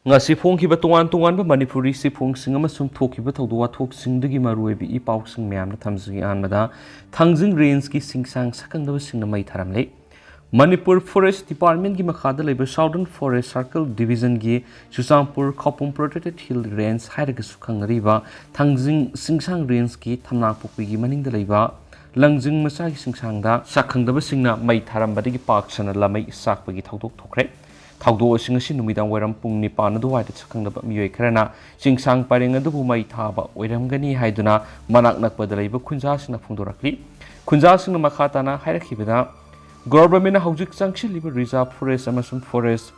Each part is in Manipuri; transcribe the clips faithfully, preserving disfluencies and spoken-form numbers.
ꯉꯁꯤ ꯐꯣꯡꯈꯤꯕ ꯇꯣꯉꯥꯟ ꯇꯣꯉꯥꯟꯕ ꯃꯅꯤꯄꯨꯔꯤ ꯆꯦꯐꯣꯡꯁꯤꯡ ꯑꯃꯁꯨꯡ ꯊꯣꯛꯈꯤꯕ ꯊꯧꯗꯣꯛ ꯋꯥꯊꯣꯛꯁꯤꯡꯗꯒꯤ ꯃꯔꯨꯑꯣꯏꯕ ꯏ ꯄꯥꯎꯁꯤꯡ ꯃꯌꯥꯝꯗ ꯊꯝꯖꯒꯦ꯫ ꯑꯍꯥꯟꯕꯗ, ꯊꯥꯡꯖꯤꯡ ꯔꯦꯟꯖꯀꯤ ꯆꯤꯡꯁꯥꯡ ꯁꯛꯈꯪꯗꯕꯁꯤꯡꯅ ꯃꯩ ꯊꯥꯔꯝꯂꯦ꯫ ꯃꯅꯤꯄꯨꯔ ꯐꯣꯔꯦꯁ ꯗꯤꯄꯥꯔꯠꯃꯦꯟꯒꯤ ꯃꯈꯥꯗ ꯂꯩꯕ ꯁꯥꯎꯗꯔꯟ ꯐꯣꯔꯦꯁ ꯁꯥꯔꯀꯜ ꯗꯤꯕꯤꯖꯟꯒꯤ ꯆꯨꯔꯆꯥꯟꯄꯨꯔ ꯈꯧꯄꯨꯝ ꯄ꯭ꯔꯣꯇꯦꯛꯇꯦꯠ ꯍꯤꯜ ꯔꯦꯟꯖ ꯍꯥꯏꯔꯒꯁꯨ ꯈꯪꯅꯔꯤꯕ ꯊꯥꯡꯖꯤꯡ ꯆꯤꯡꯁꯥꯡ ꯔꯦꯟꯖꯀꯤ ꯊꯝꯅꯥꯄꯣꯛꯄꯤꯒꯤ ꯃꯅꯤꯡꯗ ꯂꯩꯕ ꯂꯪꯖꯤꯡ ꯃꯆꯥꯒꯤ ꯆꯤꯡꯁꯥꯡꯗ ꯁꯛꯈꯪꯗꯕꯁꯤꯡꯅ ꯃꯩ ꯊꯥꯔꯝꯕꯗꯒꯤ ꯄꯥꯛ ꯁꯟꯅ ꯂꯥꯃꯩ ꯆꯥꯛꯄꯒꯤ ꯊꯧꯗꯣꯛ ꯊꯣꯛꯈ꯭ꯔꯦ꯫ ꯊꯧꯗꯣꯛ ꯑꯁꯤ ꯉꯁꯤ ꯅꯨꯃꯤꯗꯥꯡ ꯋꯥꯏꯔꯝ ꯄꯨꯡ ꯅꯤꯄꯥꯟ ꯑꯗꯨꯋꯥꯏꯗ ꯁꯛꯈꯪꯗꯕ ꯃꯤꯑꯣꯏ ꯈꯔꯅ ꯆꯤꯡꯁꯥꯡ ꯄꯔꯦꯡ ꯑꯗꯨꯕꯨ ꯃꯩ ꯊꯥꯕ ꯑꯣꯏꯔꯝꯒꯅꯤ ꯍꯥꯏꯗꯨꯅ ꯃꯅꯥꯛ ꯅꯛꯄꯗ ꯂꯩꯕ ꯈꯨꯟꯖꯥꯁꯤꯡꯅ ꯐꯣꯡꯗꯣꯔꯛꯂꯤ꯫ ꯈꯨꯟꯖꯥꯁꯤꯡꯅ ꯃꯈꯥ ꯇꯥꯅ ꯍꯥꯏꯔꯛꯈꯤꯕꯗ, ꯒꯣꯚꯔꯟꯃꯦꯟꯠꯅ ꯍꯧꯖꯤꯛ ꯆꯪꯁꯤꯜꯂꯤꯕ ꯔꯤꯖꯥꯔꯚ ꯐꯣꯔꯦꯁ ꯑꯃꯁꯨꯡ ꯐꯣꯔꯦꯁ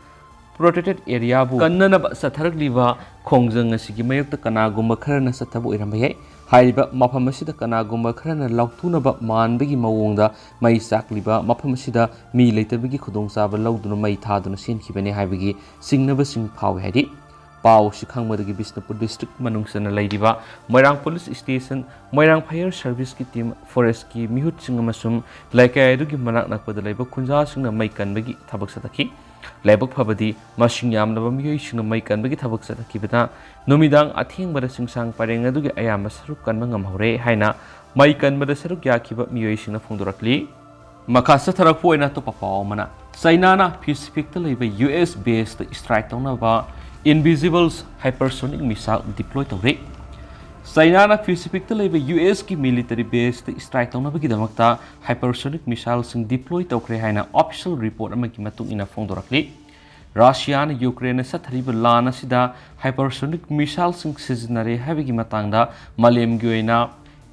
ꯄ꯭ꯔꯣꯇꯦꯛꯇꯦꯗ ꯑꯦꯔꯤꯌꯥꯕꯨ ꯀꯟꯅꯅꯕ ꯆꯠꯊꯔꯛꯂꯤꯕ ꯈꯣꯡꯖꯪ ꯑꯁꯤꯒꯤ ꯃꯥꯌꯣꯛꯇ ꯀꯅꯥꯒꯨꯝꯕ ꯈꯔꯅ ꯆꯠꯊꯕ ꯑꯣꯏꯔꯝꯕ ꯌꯥꯏ꯫ ꯍꯥꯏꯔꯤꯕ ꯃꯐꯝ ꯑꯁꯤꯗ ꯀꯅꯥꯒꯨꯝꯕ ꯈꯔꯅ ꯂꯥꯎꯊꯣꯛꯅꯕ ꯃꯥꯟꯕꯒꯤ ꯃꯑꯣꯡꯗ ꯃꯩ ꯆꯥꯛꯂꯤꯕ ꯃꯐꯝ ꯑꯁꯤꯗ ꯃꯤ ꯂꯩꯇꯕꯒꯤ ꯈꯨꯗꯣꯡꯆꯥꯕ ꯂꯧꯗꯨꯅ ꯃꯩ ꯊꯥꯗꯨꯅ ꯆꯦꯟꯈꯤꯕꯅꯤ ꯍꯥꯏꯕꯒꯤ ꯆꯤꯡꯅꯕꯁꯤꯡ ꯐꯥꯎꯏ ꯍꯥꯏꯔꯤ꯫ ꯄꯥꯎ ꯑꯁꯤ ꯈꯪꯕꯗꯒꯤ ꯕꯤꯁꯅꯨꯄꯨꯔ ꯗꯤꯁꯇ꯭ꯔꯤꯛ ꯃꯅꯨꯡ ꯆꯟꯅ ꯂꯩꯔꯤꯕ ꯃꯣꯏꯔꯥꯡ ꯄꯨꯂꯤꯁ ꯁ꯭ꯇꯦꯁꯟ, ꯃꯣꯏꯔꯥꯡ ꯐꯥꯌꯔ ꯁꯔꯚꯤꯁꯀꯤ ꯇꯤꯝ, ꯐꯣꯔꯦꯁꯀꯤ ꯃꯤꯍꯨꯠꯁꯤꯡ ꯑꯃꯁꯨꯡ ꯂꯩꯀꯥꯏ ꯑꯗꯨꯒꯤ ꯃꯅꯥꯛ ꯅꯛꯄꯗ ꯂꯩꯕ ꯈꯨꯟꯖꯥꯁꯤꯡꯅ ꯃꯩ ꯀꯟꯕꯒꯤ ꯊꯕꯛ ꯆꯠꯊꯈꯤ꯫ ꯂꯥꯏꯕꯛ ꯐꯕꯗꯤ, ꯃꯁꯤꯡ ꯌꯥꯝꯂꯕ ꯃꯤꯑꯣꯏꯁꯤꯡꯅ ꯃꯩ ꯀꯟꯕꯒꯤ ꯊꯕꯛ ꯆꯠꯊꯈꯤꯕꯗ ꯅꯨꯃꯤꯗꯥꯡ ꯑꯊꯦꯡꯕꯗ ꯆꯤꯡꯁꯥꯡ ꯄꯔꯦꯡ ꯑꯗꯨꯒꯤ ꯑꯌꯥꯝꯕ ꯁꯔꯨꯛ ꯀꯟꯕ ꯉꯝꯍꯧꯔꯦ ꯍꯥꯏꯅ ꯃꯩ ꯀꯟꯕꯗ ꯁꯔꯨꯛ ꯌꯥꯈꯤꯕ ꯃꯤꯑꯣꯏꯁꯤꯡꯅ ꯐꯣꯡꯗꯣꯔꯛꯂꯤ꯫ ꯃꯈꯥ ꯆꯠꯊꯔꯛꯄ ꯑꯣꯏꯅ ꯑꯇꯣꯞꯄ ꯄꯥꯎ ꯑꯃꯅ, ꯆꯩꯅꯥꯅ ꯄꯦꯁꯤꯐꯤꯛꯇ ꯂꯩꯕ ꯌꯨ ꯑꯦꯁ ꯕꯦꯁꯇ ꯁ꯭ꯇ꯭ꯔꯥꯏꯛ ꯇꯧꯅꯕ ꯏꯟꯚꯤꯖꯤꯕꯜꯁ ꯍꯥꯏꯄꯔꯁꯣꯅꯤꯛ ꯃꯤꯁꯥꯏꯜ ꯗꯤꯄ꯭ꯂꯣꯏ ꯇꯧꯔꯦ꯫ ꯆꯩꯅꯥꯅ ꯄꯦꯁꯤꯐꯤꯛꯇ ꯂꯩꯕ ꯌꯨ ꯑꯦꯁꯀꯤ ꯃꯤꯂꯤꯇꯔꯤ ꯕꯦꯁꯇ ꯁ꯭ꯇ꯭ꯔꯥꯏꯛ ꯇꯧꯅꯕꯒꯤꯗꯃꯛꯇ ꯍꯥꯏꯄꯔꯁꯣꯅꯤꯛ ꯃꯤꯁꯥꯏꯜꯁꯤꯡ ꯗꯤꯄ꯭ꯂꯣꯏ ꯇꯧꯈ꯭ꯔꯦ ꯍꯥꯏꯅ ꯑꯣꯐꯤꯁꯤꯌꯦꯜ ꯔꯤꯄꯣꯔꯠ ꯑꯃꯒꯤ ꯃꯇꯨꯡ ꯏꯟꯅ ꯐꯣꯡꯗꯣꯔꯛꯂꯤ꯫ ꯔꯁꯤꯌꯥꯅ ꯌꯨꯀ꯭ꯔꯦꯟꯅ ꯆꯠꯊꯔꯤꯕ ꯂꯥꯟ ꯑꯁꯤꯗ ꯍꯥꯏꯄꯔꯁꯣꯅꯤꯛ ꯃꯤꯁꯥꯏꯜꯁꯤꯡ ꯁꯤꯖꯤꯟꯅꯔꯦ ꯍꯥꯏꯕꯒꯤ ꯃꯇꯥꯡꯗ ꯃꯥꯂꯦꯝꯒꯤ ꯑꯣꯏꯅ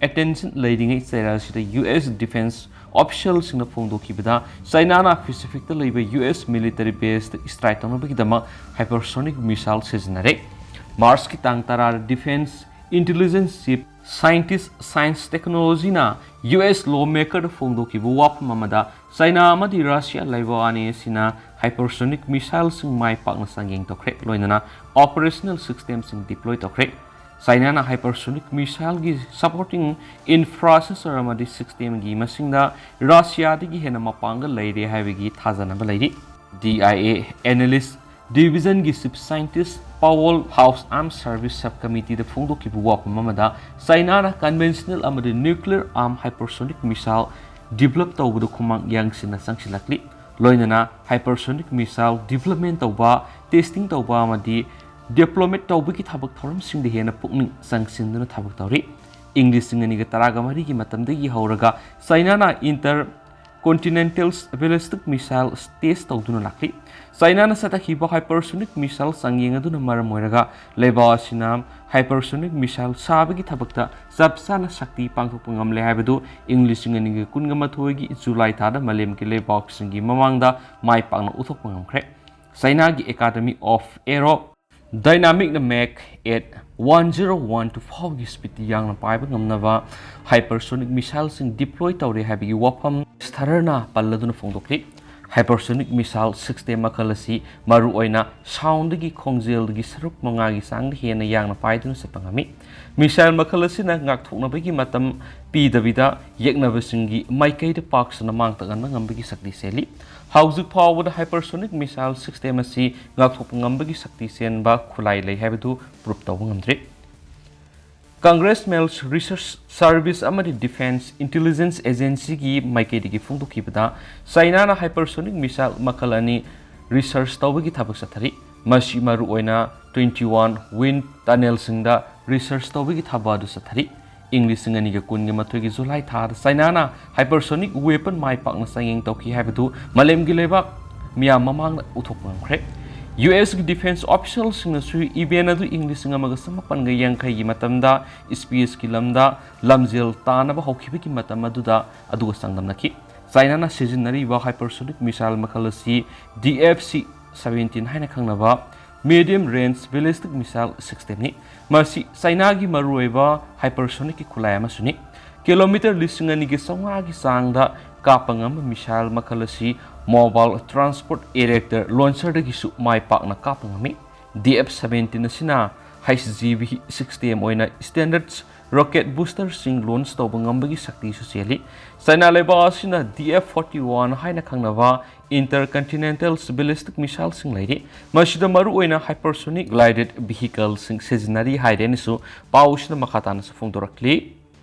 ꯑꯦꯇꯦꯟꯁꯟ ꯂꯩꯔꯤꯉꯩ ꯆꯩꯔꯥꯛ ꯑꯁꯤꯗ ꯌꯨ ꯑꯦꯁ ꯗꯤꯐꯦꯟꯁ ꯑꯣꯐꯤꯁꯤꯌꯦꯜꯁꯤꯡꯅ ꯐꯣꯡꯗꯣꯛꯈꯤꯕꯗ, ꯆꯩꯅꯥꯅ ꯄꯦꯁꯤꯐꯤꯛꯇ ꯂꯩꯕ U S military base strike ꯇꯧꯅꯕꯒꯤꯗꯃꯛ ꯍꯥꯏꯄꯔꯁꯣꯅꯤꯛ ꯃꯤꯁꯥꯏꯜ ꯁꯤꯖꯤꯟꯅꯔꯦ꯫ ꯃꯥꯔꯆꯀꯤ ꯇꯥꯡ ꯇꯔꯥꯗ defence intelligence chief scientist science ꯇꯦꯛꯅꯣꯂꯣꯖꯤꯅ ꯌꯨ ꯑꯦꯁ ꯂꯣ ꯃꯦꯀꯔꯗ ꯐꯣꯡꯗꯣꯛꯈꯤꯕ ꯋꯥꯐꯝ ꯑꯃꯗ, ꯆꯩꯅꯥ ꯑꯃꯗꯤ ꯔꯁꯤꯌꯥ ꯂꯩꯕꯥꯛ ꯑꯅꯤ ꯑꯁꯤꯅ ꯍꯥꯏꯄꯔꯁꯣꯅꯤꯛ ꯃꯤꯁꯥꯏꯜꯁꯤꯡ ꯃꯥꯏ ꯄꯥꯛꯅ ꯆꯥꯡꯌꯦꯡ ꯇꯧꯈ꯭ꯔꯦ, ꯂꯣꯏꯅꯅ ꯑꯣꯄꯔꯦꯁꯅꯦꯜ ꯁꯤꯁꯇꯦꯝꯁꯤꯡ ꯗꯤꯄ꯭ꯂꯣꯏ ꯇꯧꯈ꯭ꯔꯦ꯫ ꯆꯩꯅꯥꯅ ꯍꯥꯏꯄꯔꯁꯣꯅꯤꯛ ꯃꯤꯁꯥꯏꯜꯒꯤ ꯁꯄꯣꯔꯇꯤꯡ ꯏꯟꯐ꯭ꯔꯥꯁ꯭ꯇ꯭ꯔꯛꯆꯔ ꯑꯃꯗꯤ ꯁꯤꯁꯇꯦꯝꯒꯤ ꯃꯁꯤꯡꯗ ꯔꯁꯤꯌꯥꯗꯒꯤ ꯍꯦꯟꯅ ꯃꯄꯥꯡꯒꯜ ꯂꯩꯔꯦ ꯍꯥꯏꯕꯒꯤ ꯊꯥꯖꯅꯕ ꯂꯩꯔꯤ꯫ ꯗꯤ ꯑꯥꯏ ꯑꯦ ꯑꯦꯅꯥꯂꯤꯁ Division-ꯒꯤ Chief Scientist Powell House Armed Service Subcommittee-ꯗ ꯐꯣꯡꯗꯣꯛꯈꯤꯕ ꯋꯥꯐꯝ ꯑꯃꯗ, ꯆꯥꯏꯅꯥꯅ conventional ꯑꯃꯗꯤ nuclear arm hypersonic missile develop ꯇꯧꯕꯗ ꯈꯨꯃꯥꯡ ꯌꯥꯡꯁꯤꯟꯅ ꯆꯪꯁꯤꯜꯂꯛꯂꯤ꯫ ꯂꯣꯏꯅꯅ hypersonic missile development ꯇꯧꯕ, testing ꯇꯧꯕ ꯑꯃꯗꯤ deployment ꯇꯧꯕꯒꯤ ꯊꯕꯛ ꯊꯧꯔꯝꯁꯤꯡꯗ ꯍꯦꯟꯅ ꯄꯨꯛꯅꯤꯡ ꯆꯪꯁꯤꯟꯗꯨꯅ ꯊꯕꯛ ꯇꯧꯔꯤ꯫ ꯏꯪ ꯂꯤꯁꯤꯡ ꯑꯅꯤꯒ ꯇꯔꯥꯒ ꯃꯔꯤꯒꯤ ꯃꯇꯝꯗꯒꯤ ꯍꯧꯔꯒ ꯆꯥꯏꯅꯥꯅ inter continental ballistic missile test ꯇꯧꯗꯨꯅ ꯂꯥꯛꯂꯤ꯫ ꯆꯥꯏꯅꯥꯅ ꯆꯠꯊꯈꯤꯕ hypersonic missile ꯆꯥꯡꯌꯦꯡ ꯑꯗꯨꯅ ꯃꯔꯝ ꯑꯣꯏꯔꯒ ꯂꯩꯕꯥꯛ ꯑꯁꯤꯅ hypersonic missile ꯁꯥꯕꯒꯤ ꯊꯕꯛꯇ ꯆꯞ ꯆꯥꯅ ꯁꯛꯇꯤ ꯄꯥꯡꯊꯣꯛꯄ ꯉꯝꯂꯦ ꯍꯥꯏꯕꯗꯨ ꯏꯪ ꯂꯤꯁꯤꯡ ꯑꯅꯤꯒ ꯀꯨꯟꯒ ꯃꯥꯊꯣꯏꯒꯤ ꯖꯨꯂꯥꯏ ꯊꯥꯗ ꯃꯥꯂꯦꯝꯒꯤ ꯂꯩꯕꯥꯛꯁꯤꯡꯒꯤ ꯃꯃꯥꯡꯗ ꯃꯥꯏ ꯄꯥꯛꯅ ꯎꯠꯊꯣꯛꯄ ꯉꯝꯈ꯭ꯔꯦ꯫ ꯆꯥꯏꯅꯥꯒꯤ Academy of Aero Dynamic-ꯅ Mach eight one zero one two ꯐꯥꯎꯒꯤ speed ꯌꯥꯡꯅ ꯄꯥꯏꯕ ꯉꯝꯅꯕ hypersonic missile-ꯁꯤꯡ deploy ꯇꯧꯔꯦ ꯍꯥꯏꯕꯒꯤ ꯋꯥꯐꯝ ꯁ꯭ꯊꯔꯅ ꯄꯜꯂꯗꯨꯅ ꯐꯣꯡꯗꯣꯛꯂꯤ꯫ Hypersonic missile system ꯃꯈꯜ ꯑꯁꯤ ꯃꯔꯨꯑꯣꯏꯅ sound-ꯒꯤ ꯈꯣꯡꯖꯦꯜꯒꯤ ꯁꯔꯨꯛ ꯃꯉꯥꯒꯤ ꯆꯥꯡꯗ ꯍꯦꯟꯅ ꯌꯥꯡꯅ ꯄꯥꯏꯗꯨꯅ ꯆꯠꯄ ꯉꯝꯃꯤ꯫ Missile ꯃꯈꯜ ꯑꯁꯤꯅ ꯉꯥꯛꯊꯣꯛꯅꯕꯒꯤ ꯃꯇꯝ ꯄꯤꯗꯕꯤꯗ ꯌꯦꯛꯅꯕꯁꯤꯡꯒꯤ ꯃꯥꯏꯀꯩꯗ ꯄꯥꯛ ꯁꯟꯅ ꯃꯥꯡ ꯇꯥꯛꯍꯟꯕ ꯉꯝꯕꯒꯤ ꯁꯛꯇꯤ ꯆꯦꯜꯂꯤ꯫ ꯍꯧꯖꯤꯛ ꯐꯥꯎꯕꯗ hypersonic missile system ꯑꯁꯤ ꯉꯥꯛꯊꯣꯛꯄ ꯉꯝꯕꯒꯤ ꯁꯛꯇꯤ ꯆꯦꯟꯕ ꯈꯨꯠꯂꯥꯏ ꯂꯩ ꯍꯥꯏꯕꯗꯨ prove ꯇꯧꯕ ꯉꯝꯗ꯭ꯔꯤ꯫ Congress Males Research Service ꯑꯃꯗꯤ Defense Intelligence Agency-ꯒꯤ ꯃꯥꯏꯀꯩꯗꯒꯤ ꯐꯣꯡꯗꯣꯛꯈꯤꯕꯗ, ꯆꯥꯏꯅꯥꯅ hypersonic missile ꯃꯈꯜ ꯑꯅꯤ research ꯇꯧꯕꯒꯤ ꯊꯕꯛ ꯆꯠꯊꯔꯤ꯫ ꯃꯁꯤ ꯃꯔꯨꯑꯣꯏꯅ twenty-one wind tunnel-ꯁꯤꯡꯗ research ꯇꯧꯕꯒꯤ ꯊꯕꯛ ꯑꯗꯨ ꯆꯠꯊꯔꯤ꯫ ꯏꯪ ꯂꯤꯁꯤꯡ ꯑꯅꯤꯒ ꯀꯨꯟꯒ ꯃꯥꯊꯣꯏꯒꯤ ꯖꯨꯂꯥꯏ ꯊꯥꯗ ꯆꯥꯏꯅꯥꯅ hypersonic weapon ꯃꯥꯏ ꯄꯥꯛꯅ ꯆꯥꯡꯌꯦꯡ ꯇꯧꯈꯤ ꯍꯥꯏꯕꯗꯨ ꯃꯥꯂꯦꯝꯒꯤ ꯂꯩꯕꯥꯛ ꯃꯤꯌꯥꯝ ꯃꯃꯥꯡꯗ ꯎꯠꯊꯣꯛꯄ ꯉꯝꯈ꯭ꯔꯦ꯫ U S-ꯀꯤ defense official-ꯁꯤꯡꯅꯁꯨ event ꯑꯗꯨ ꯏꯪ ꯂꯤꯁꯤꯡ ꯑꯃꯒ ꯆꯥꯃꯥꯄꯟꯒ ꯌꯥꯡꯈꯩꯒꯤ ꯃꯇꯝꯗ space-ꯀꯤ ꯂꯝꯗ ꯂꯝꯖꯦꯜ ꯇꯥꯟꯅꯕ ꯍꯧꯈꯤꯕꯒꯤ ꯃꯇꯝ ꯑꯗꯨꯗ ꯑꯗꯨꯒ ꯆꯥꯡꯗꯝꯅꯈꯤ꯫ ꯆꯥꯏꯅꯥꯅ ꯁꯤꯖꯤꯟꯅꯔꯤꯕ hypersonic missile ꯃꯈꯜ ꯑꯁꯤ D F C seventeen ꯍꯥꯏꯅ ꯈꯪꯅꯕ medium range ballistic missile system-ꯅꯤ꯫ ꯃꯁꯤ ꯆꯥꯏꯅꯥꯒꯤ ꯃꯔꯨꯑꯣꯏꯕ hypersonic-ꯀꯤ ꯈꯨꯠꯂꯥꯏ ꯑꯃꯁꯨꯅꯤ꯫ Kilometer ꯂꯤꯁꯤꯡ ꯑꯅꯤꯒꯤ ꯆꯥꯝꯃꯉꯥꯒꯤ ꯆꯥꯡꯗ ꯀꯥꯞꯄ ꯉꯝꯕ missile ꯃꯈꯜ ꯑꯁꯤ mobile transport erector launcher-ꯗꯒꯤꯁꯨ ꯃꯥꯏ ꯄꯥꯛꯅ ꯀꯥꯞꯄ ꯉꯝꯃꯤ꯫ D F seventeen ꯑꯁꯤꯅ H G V sixty M ꯑꯣꯏꯅ standard rocket boosterꯁꯤꯡ launch ꯇꯧꯕ ꯉꯝꯕꯒꯤ ꯁꯛꯇꯤꯁꯨ ꯆꯦꯜꯂꯤ꯫ ꯆꯥꯏꯅꯥ ꯂꯩꯕꯥꯛ ꯑꯁꯤꯅ D F forty-one ꯍꯥꯏꯅ ꯈꯪꯅꯕ intercontinental ballistic missileꯁꯤꯡ ꯂꯩꯔꯤ꯫ ꯃꯁꯤꯗ ꯃꯔꯨꯑꯣꯏꯅ hypersonic glided vehicleꯁꯤꯡ ꯁꯤꯖꯤꯟꯅꯔꯤ ꯍꯥꯏꯔꯦꯅꯁꯨ ꯄꯥꯎꯁꯤꯅ ꯃꯈꯥ ꯇꯥꯅꯁꯨ ꯐꯣꯡꯗꯣꯔꯛꯂꯤ꯫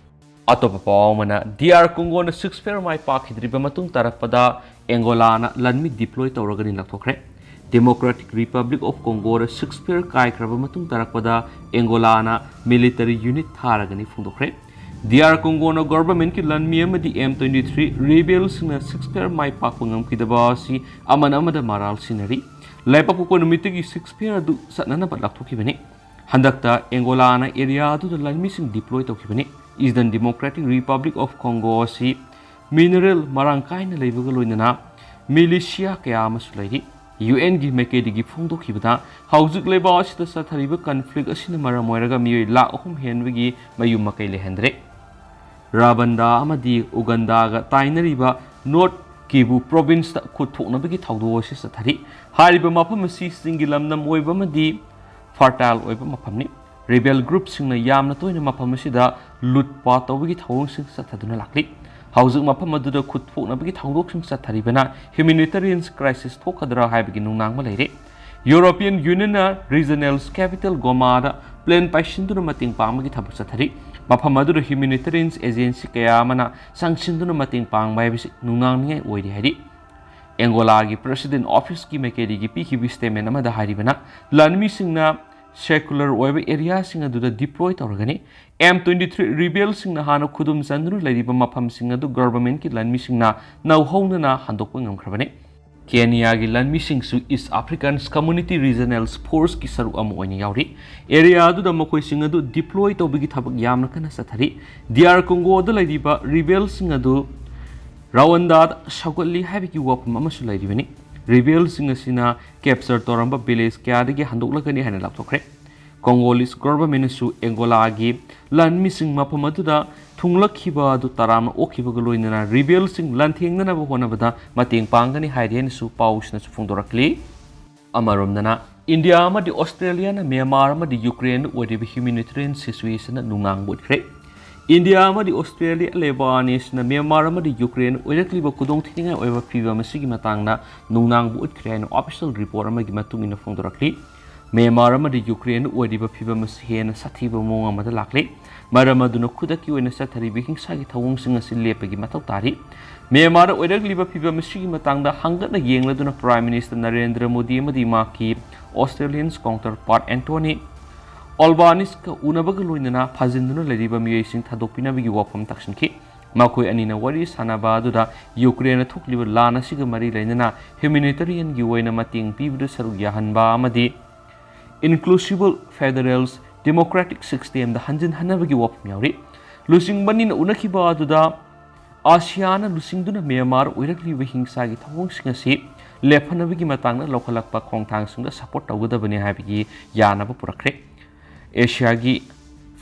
ꯑꯇꯣꯞꯄ ꯄꯥꯎ ꯑꯃꯅ, D R Congoꯅ ceasefire ꯃꯥꯏ ꯄꯥꯛꯈꯤꯗ꯭ꯔꯤꯕ ꯃꯇꯨꯡ ꯇꯥꯔꯛꯄꯗ Angolaꯅ ꯂꯥꯟꯃꯤ deploy ꯇꯧꯔꯒꯅꯤ ꯂꯥꯎꯊꯣꯛꯈ꯭ꯔꯦ꯫ Democratic Republic of Congoꯗ ceasefire ꯀꯥꯏꯈ꯭ꯔꯕ ꯃꯇꯨꯡ ꯇꯥꯔꯛꯄꯗ Angolaꯅ military unit ꯊꯥꯔꯒꯅꯤ ꯐꯣꯡꯗꯣꯛꯈ꯭ꯔꯦ꯫ D R Congoꯅ governmentꯀꯤ ꯂꯥꯟꯃꯤ ꯑꯃꯗꯤ M twenty-three rebelꯁꯤꯡꯅ ceasefire ꯃꯥꯏ ꯄꯥꯛꯄ ꯉꯝꯈꯤꯗꯕ ꯑꯁꯤ ꯑꯃꯅ ꯑꯃꯗ ꯃꯔꯥꯜ ꯁꯤꯟꯅꯔꯤ꯫ ꯂꯩꯕꯥꯛ ꯄꯣꯛꯄ ꯅꯨꯃꯤꯠꯇꯒꯤ ceasefire ꯑꯗꯨ ꯆꯠꯅꯅꯕ ꯂꯥꯎꯊꯣꯛꯈꯤꯕꯅꯤ꯫ ꯍꯟꯗꯛꯇ Angolaꯅ area ꯑꯗꯨꯗ ꯂꯥꯟꯃꯤꯁꯤꯡ deploy ꯇꯧꯈꯤꯕꯅꯤ꯫ Eastern Democratic Republic of Congo ꯑꯁꯤ mineral ꯃꯔꯥꯡ ꯀꯥꯏꯅ ꯂꯩꯕꯒ ꯂꯣꯏꯅꯅ militia ꯀꯌꯥ ꯑꯃꯁꯨ ꯂꯩꯔꯤ꯫ UNꯒꯤ ꯃꯥꯏꯀꯩꯗꯒꯤ ꯐꯣꯡꯗꯣꯛꯈꯤꯕꯗ, ꯍꯧꯖꯤꯛ ꯂꯩꯕꯥꯛ ꯑꯁꯤꯗ ꯆꯠꯊꯔꯤꯕ conflict ꯑꯁꯤꯅ ꯃꯔꯝ ꯑꯣꯏꯔꯒ ꯃꯤꯑꯣꯏ ꯂꯥꯈ ꯑꯍꯨꯝ ꯍꯦꯟꯕꯒꯤ ꯃꯌꯨꯝ ꯃꯀꯩ ꯂꯩꯍꯟꯗ꯭ꯔꯦ꯫ ꯔꯥꯕꯟꯗꯥ ꯑꯃꯗꯤ ꯎꯒꯟꯗꯥꯒ ꯇꯥꯏꯅꯔꯤꯕ North Kivu provinceꯇ ꯈꯨꯠ ꯊꯣꯛꯅꯕꯒꯤ ꯊꯧꯗꯣꯛ ꯑꯁꯤ ꯆꯠꯊꯔꯤ꯫ ꯍꯥꯏꯔꯤꯕ ꯃꯐꯝ ꯑꯁꯤ ꯆꯤꯡꯒꯤ ꯂꯝꯗꯝ ꯑꯣꯏꯕ ꯑꯃꯗꯤ fertile ꯑꯣꯏꯕ ꯃꯐꯝꯅꯤ꯫ Rebel groupꯁꯤꯡꯅ ꯌꯥꯝꯅ ꯇꯣꯏꯅ ꯃꯐꯝ ꯑꯁꯤꯗ ꯂꯨꯠꯄ ꯇꯧꯕꯒꯤ ꯊꯧꯑꯣꯡꯁꯤꯡ ꯆꯠꯊꯗꯨꯅ ꯂꯥꯛꯂꯤ꯫ ꯍꯧꯖꯤꯛ ꯃꯐꯝ ꯑꯗꯨꯗ ꯈꯨꯠ ꯊꯣꯛꯅꯕꯒꯤ ꯊꯧꯗꯣꯛꯁꯤꯡ ꯆꯠꯊꯔꯤꯕꯅ humanitarian crisis ꯊꯣꯛꯀꯗ꯭ꯔꯥ ꯍꯥꯏꯕꯒꯤ ꯅꯨꯡꯅꯥꯡꯕ ꯂꯩꯔꯤ꯫ European Unionꯅ regional's capital Gomaꯗ plane ꯄꯥꯏꯁꯤꯟꯗꯨꯅ ꯃꯇꯦꯡ ꯄꯥꯡꯕꯒꯤ ꯊꯕꯛ ꯆꯠꯊꯔꯤ꯫ ꯃꯐꯝ ꯑꯗꯨꯗ humanitarian agency ꯀꯌꯥ ꯑꯃꯅ ꯆꯪꯁꯤꯟꯗꯨꯅ ꯃꯇꯦꯡ ꯄꯥꯡꯕ ꯍꯥꯏꯕꯁꯤ ꯅꯨꯡꯅꯥꯡꯅꯤꯡꯉꯥꯏ ꯑꯣꯏꯔꯤ ꯍꯥꯏꯔꯤ꯫ Angolaꯒꯤ President Officeꯀꯤ ꯃꯥꯏꯀꯩꯗꯒꯤ ꯄꯤꯈꯤꯕ statement ꯑꯃꯗ ꯍꯥꯏꯔꯤꯕꯅ, ꯂꯥꯟꯃꯤꯁꯤꯡꯅ secular ꯑꯣꯏꯕ areaꯁꯤꯡ ꯑꯗꯨꯗ deploy ꯇꯧꯔꯒꯅꯤ꯫ M twenty-three rebelꯁꯤꯡꯅ ꯍꯥꯟꯅ ꯈꯨꯗꯨꯝ ꯆꯟꯗꯨꯅ ꯂꯩꯔꯤꯕ ꯃꯐꯝꯁꯤꯡ ꯑꯗꯨ governmentꯀꯤ ꯂꯥꯟꯃꯤꯁꯤꯡꯅ ꯅꯧꯍꯧꯅꯅ ꯍꯟꯗꯣꯛꯄ ꯉꯝꯈ꯭ꯔꯕꯅꯤ꯫ ꯀꯦꯅꯤꯌꯥꯒꯤ ꯂꯥꯟꯃꯤꯁꯤꯡꯁꯨ East African Community Regional Forceꯀꯤ ꯁꯔꯨꯛ ꯑꯃ ꯑꯣꯏꯅ ꯌꯥꯎꯔꯤ꯫ Area ꯑꯗꯨꯗ ꯃꯈꯣꯏꯁꯤꯡ ꯑꯗꯨ deploy ꯇꯧꯕꯒꯤ ꯊꯕꯛ ꯌꯥꯝꯅ ꯀꯟꯅ ꯆꯠꯊꯔꯤ꯫ D R Congoꯗ ꯂꯩꯔꯤꯕ rebelꯁꯤꯡ ꯑꯗꯨ ꯔꯋꯥꯟꯗꯥꯗ ꯁꯧꯒꯠꯂꯤ ꯍꯥꯏꯕꯒꯤ ꯋꯥꯐꯝ ꯑꯃꯁꯨ ꯂꯩꯔꯤꯕꯅꯤ꯫ Rebelꯁꯤꯡ ꯑꯁꯤꯅ capture ꯇꯧꯔꯝꯕ village ꯀꯌꯥꯗꯒꯤ ꯍꯟꯗꯣꯛꯂꯒꯅꯤ ꯍꯥꯏꯅ ꯂꯥꯎꯊꯣꯛꯈ꯭ꯔꯦ꯫ Congolese governmentꯅꯁꯨ Angolaꯒꯤ ꯂꯥꯟꯃꯤꯁꯤꯡ ꯃꯐꯝ ꯑꯗꯨꯗ ꯊꯨꯡꯂꯛꯈꯤꯕ ꯑꯗꯨ ꯇꯔꯥꯝꯅ ꯑꯣꯛꯈꯤꯕꯒ ꯂꯣꯏꯅꯅ rebelꯁꯤꯡ ꯂꯥꯟꯊꯦꯡꯅꯅꯕ ꯍꯣꯠꯅꯕꯗ ꯃꯇꯦꯡ ꯄꯥꯡꯒꯅꯤ ꯍꯥꯏꯔꯤ ꯍꯥꯏꯅꯁꯨ ꯄꯥꯎꯁꯤꯅꯁꯨ ꯐꯣꯡꯗꯣꯔꯛꯂꯤ꯫ ꯑꯃꯔꯣꯝꯗꯅ, ꯏꯟꯗꯤꯌꯥ ꯑꯃꯗꯤ ꯑꯣꯁꯇ꯭ꯔꯦꯂꯤꯌꯥꯅ ꯃ꯭ꯌꯥꯟꯃꯥꯔ ꯑꯃꯗꯤ ꯌꯨꯀ꯭ꯔꯦꯟꯗ ꯑꯣꯏꯔꯤꯕ humanitarian situationꯗ ꯅꯨꯡꯅꯥꯡꯕ ꯎꯠꯈ꯭ꯔꯦ꯫ ꯏꯟꯗꯤꯌꯥ ꯑꯃꯗꯤ ꯑꯣꯁꯇ꯭ꯔꯦꯂꯤꯌꯥ, ꯂꯦꯕꯥꯅꯤꯁꯅ ꯃ꯭ꯌꯥꯟꯃꯥꯔ ꯑꯃꯗꯤ ꯌꯨꯀ꯭ꯔꯦꯟ ꯑꯣꯏꯔꯛꯂꯤꯕ ꯈꯨꯗꯣꯡꯊꯤꯅꯤꯡꯉꯥꯏ ꯑꯣꯏꯕ ꯐꯤꯚꯝ ꯑꯁꯤꯒꯤ ꯃꯇꯥꯡꯗ ꯅꯨꯡꯅꯥꯡꯕ ꯎꯠꯈ꯭ꯔꯦ ꯍꯥꯏꯅ official report ꯑꯃꯒꯤ ꯃꯇꯨꯡ ꯏꯟꯅ ꯐꯣꯡꯗꯣꯔꯛꯂꯤ꯫ ꯃ꯭ꯌꯥꯟꯃꯥꯔ ꯑꯃꯗꯤ ꯌꯨꯀ꯭ꯔꯦꯟ ꯑꯣꯏꯔꯤꯕ ꯐꯤꯚꯝ ꯑꯁꯤ ꯍꯦꯟꯅ ꯁꯥꯊꯤꯕ ꯃꯑꯣꯡ ꯑꯃꯗ ꯂꯥꯛꯂꯤ꯫ ꯃꯔꯝ ꯑꯗꯨꯅ ꯈꯨꯗꯛꯀꯤ ꯑꯣꯏꯅ ꯆꯠꯊꯔꯤꯕ ꯍꯤꯡꯁꯥꯒꯤ ꯊꯧꯑꯣꯡꯁꯤꯡ ꯑꯁꯤ ꯂꯦꯞꯄꯒꯤ ꯃꯊꯧ ꯇꯥꯔꯤ꯫ ꯃ꯭ꯌꯥꯟꯃꯥꯔꯗ ꯑꯣꯏꯔꯛꯂꯤꯕ ꯐꯤꯚꯝ ꯑꯁꯤꯒꯤ ꯃꯇꯥꯡꯗ ꯍꯪꯒꯠꯅ ꯌꯦꯡꯂꯗꯨꯅ Prime Minister ꯅꯔꯦꯟꯗ꯭ꯔ ꯃꯣꯗꯤ ꯑꯃꯗꯤ ꯃꯍꯥꯛꯀꯤ Australian counterpart Anthony Albaneseꯀ ꯎꯅꯕꯒ ꯂꯣꯏꯅꯅ ꯐꯥꯖꯤꯟꯗꯨꯅ ꯂꯩꯔꯤꯕ ꯃꯤꯑꯣꯏꯁꯤꯡ ꯊꯥꯗꯣꯛꯄꯤꯅꯕꯒꯤ ꯋꯥꯐꯝ ꯇꯥꯛꯁꯤꯟꯈꯤ꯫ ꯃꯈꯣꯏ ꯑꯅꯤꯅ ꯋꯥꯔꯤ ꯁꯥꯟꯅꯕ ꯑꯗꯨꯗ ꯌꯨꯀ꯭ꯔꯦꯟꯗ ꯊꯣꯛꯂꯤꯕ ꯂꯥꯟ ꯑꯁꯤꯒ ꯃꯔꯤ ꯂꯩꯅꯅ humanitarianꯒꯤ ꯑꯣꯏꯅ ꯃꯇꯦꯡ ꯄꯤꯕꯗ ꯁꯔꯨꯛ ꯌꯥꯍꯟꯕ ꯑꯃꯗꯤ inclusive federal democratic systemꯗ ꯍꯟꯖꯤꯟ ꯍꯟꯅꯕꯒꯤ ꯋꯥꯐꯝ ꯌꯥꯎꯔꯤ꯫ ꯂꯨꯆꯤꯡꯕ ꯑꯅꯤꯅ ꯎꯅꯈꯤꯕ ꯑꯗꯨꯗ ꯑꯥꯁꯤꯌꯥꯅ ꯂꯨꯆꯤꯡꯗꯨꯅ ꯃ꯭ꯌꯥꯟꯃꯥꯔ ꯑꯣꯏꯔꯛꯂꯤꯕ ꯍꯤꯡꯁꯥꯒꯤ ꯊꯧꯑꯣꯡꯁꯤꯡ ꯑꯁꯤ ꯂꯦꯞꯍꯟꯅꯕꯒꯤ ꯃꯇꯥꯡꯗ ꯂꯧꯈꯠꯂꯛꯄ ꯈꯣꯡꯊꯥꯡꯁꯤꯡꯗ support ꯇꯧꯒꯗꯕꯅꯤ ꯍꯥꯏꯕꯒꯤ ꯌꯥꯅꯕ ꯄꯨꯔꯛꯈ꯭ꯔꯦ꯫ ꯑꯦꯁꯤꯌꯥꯒꯤ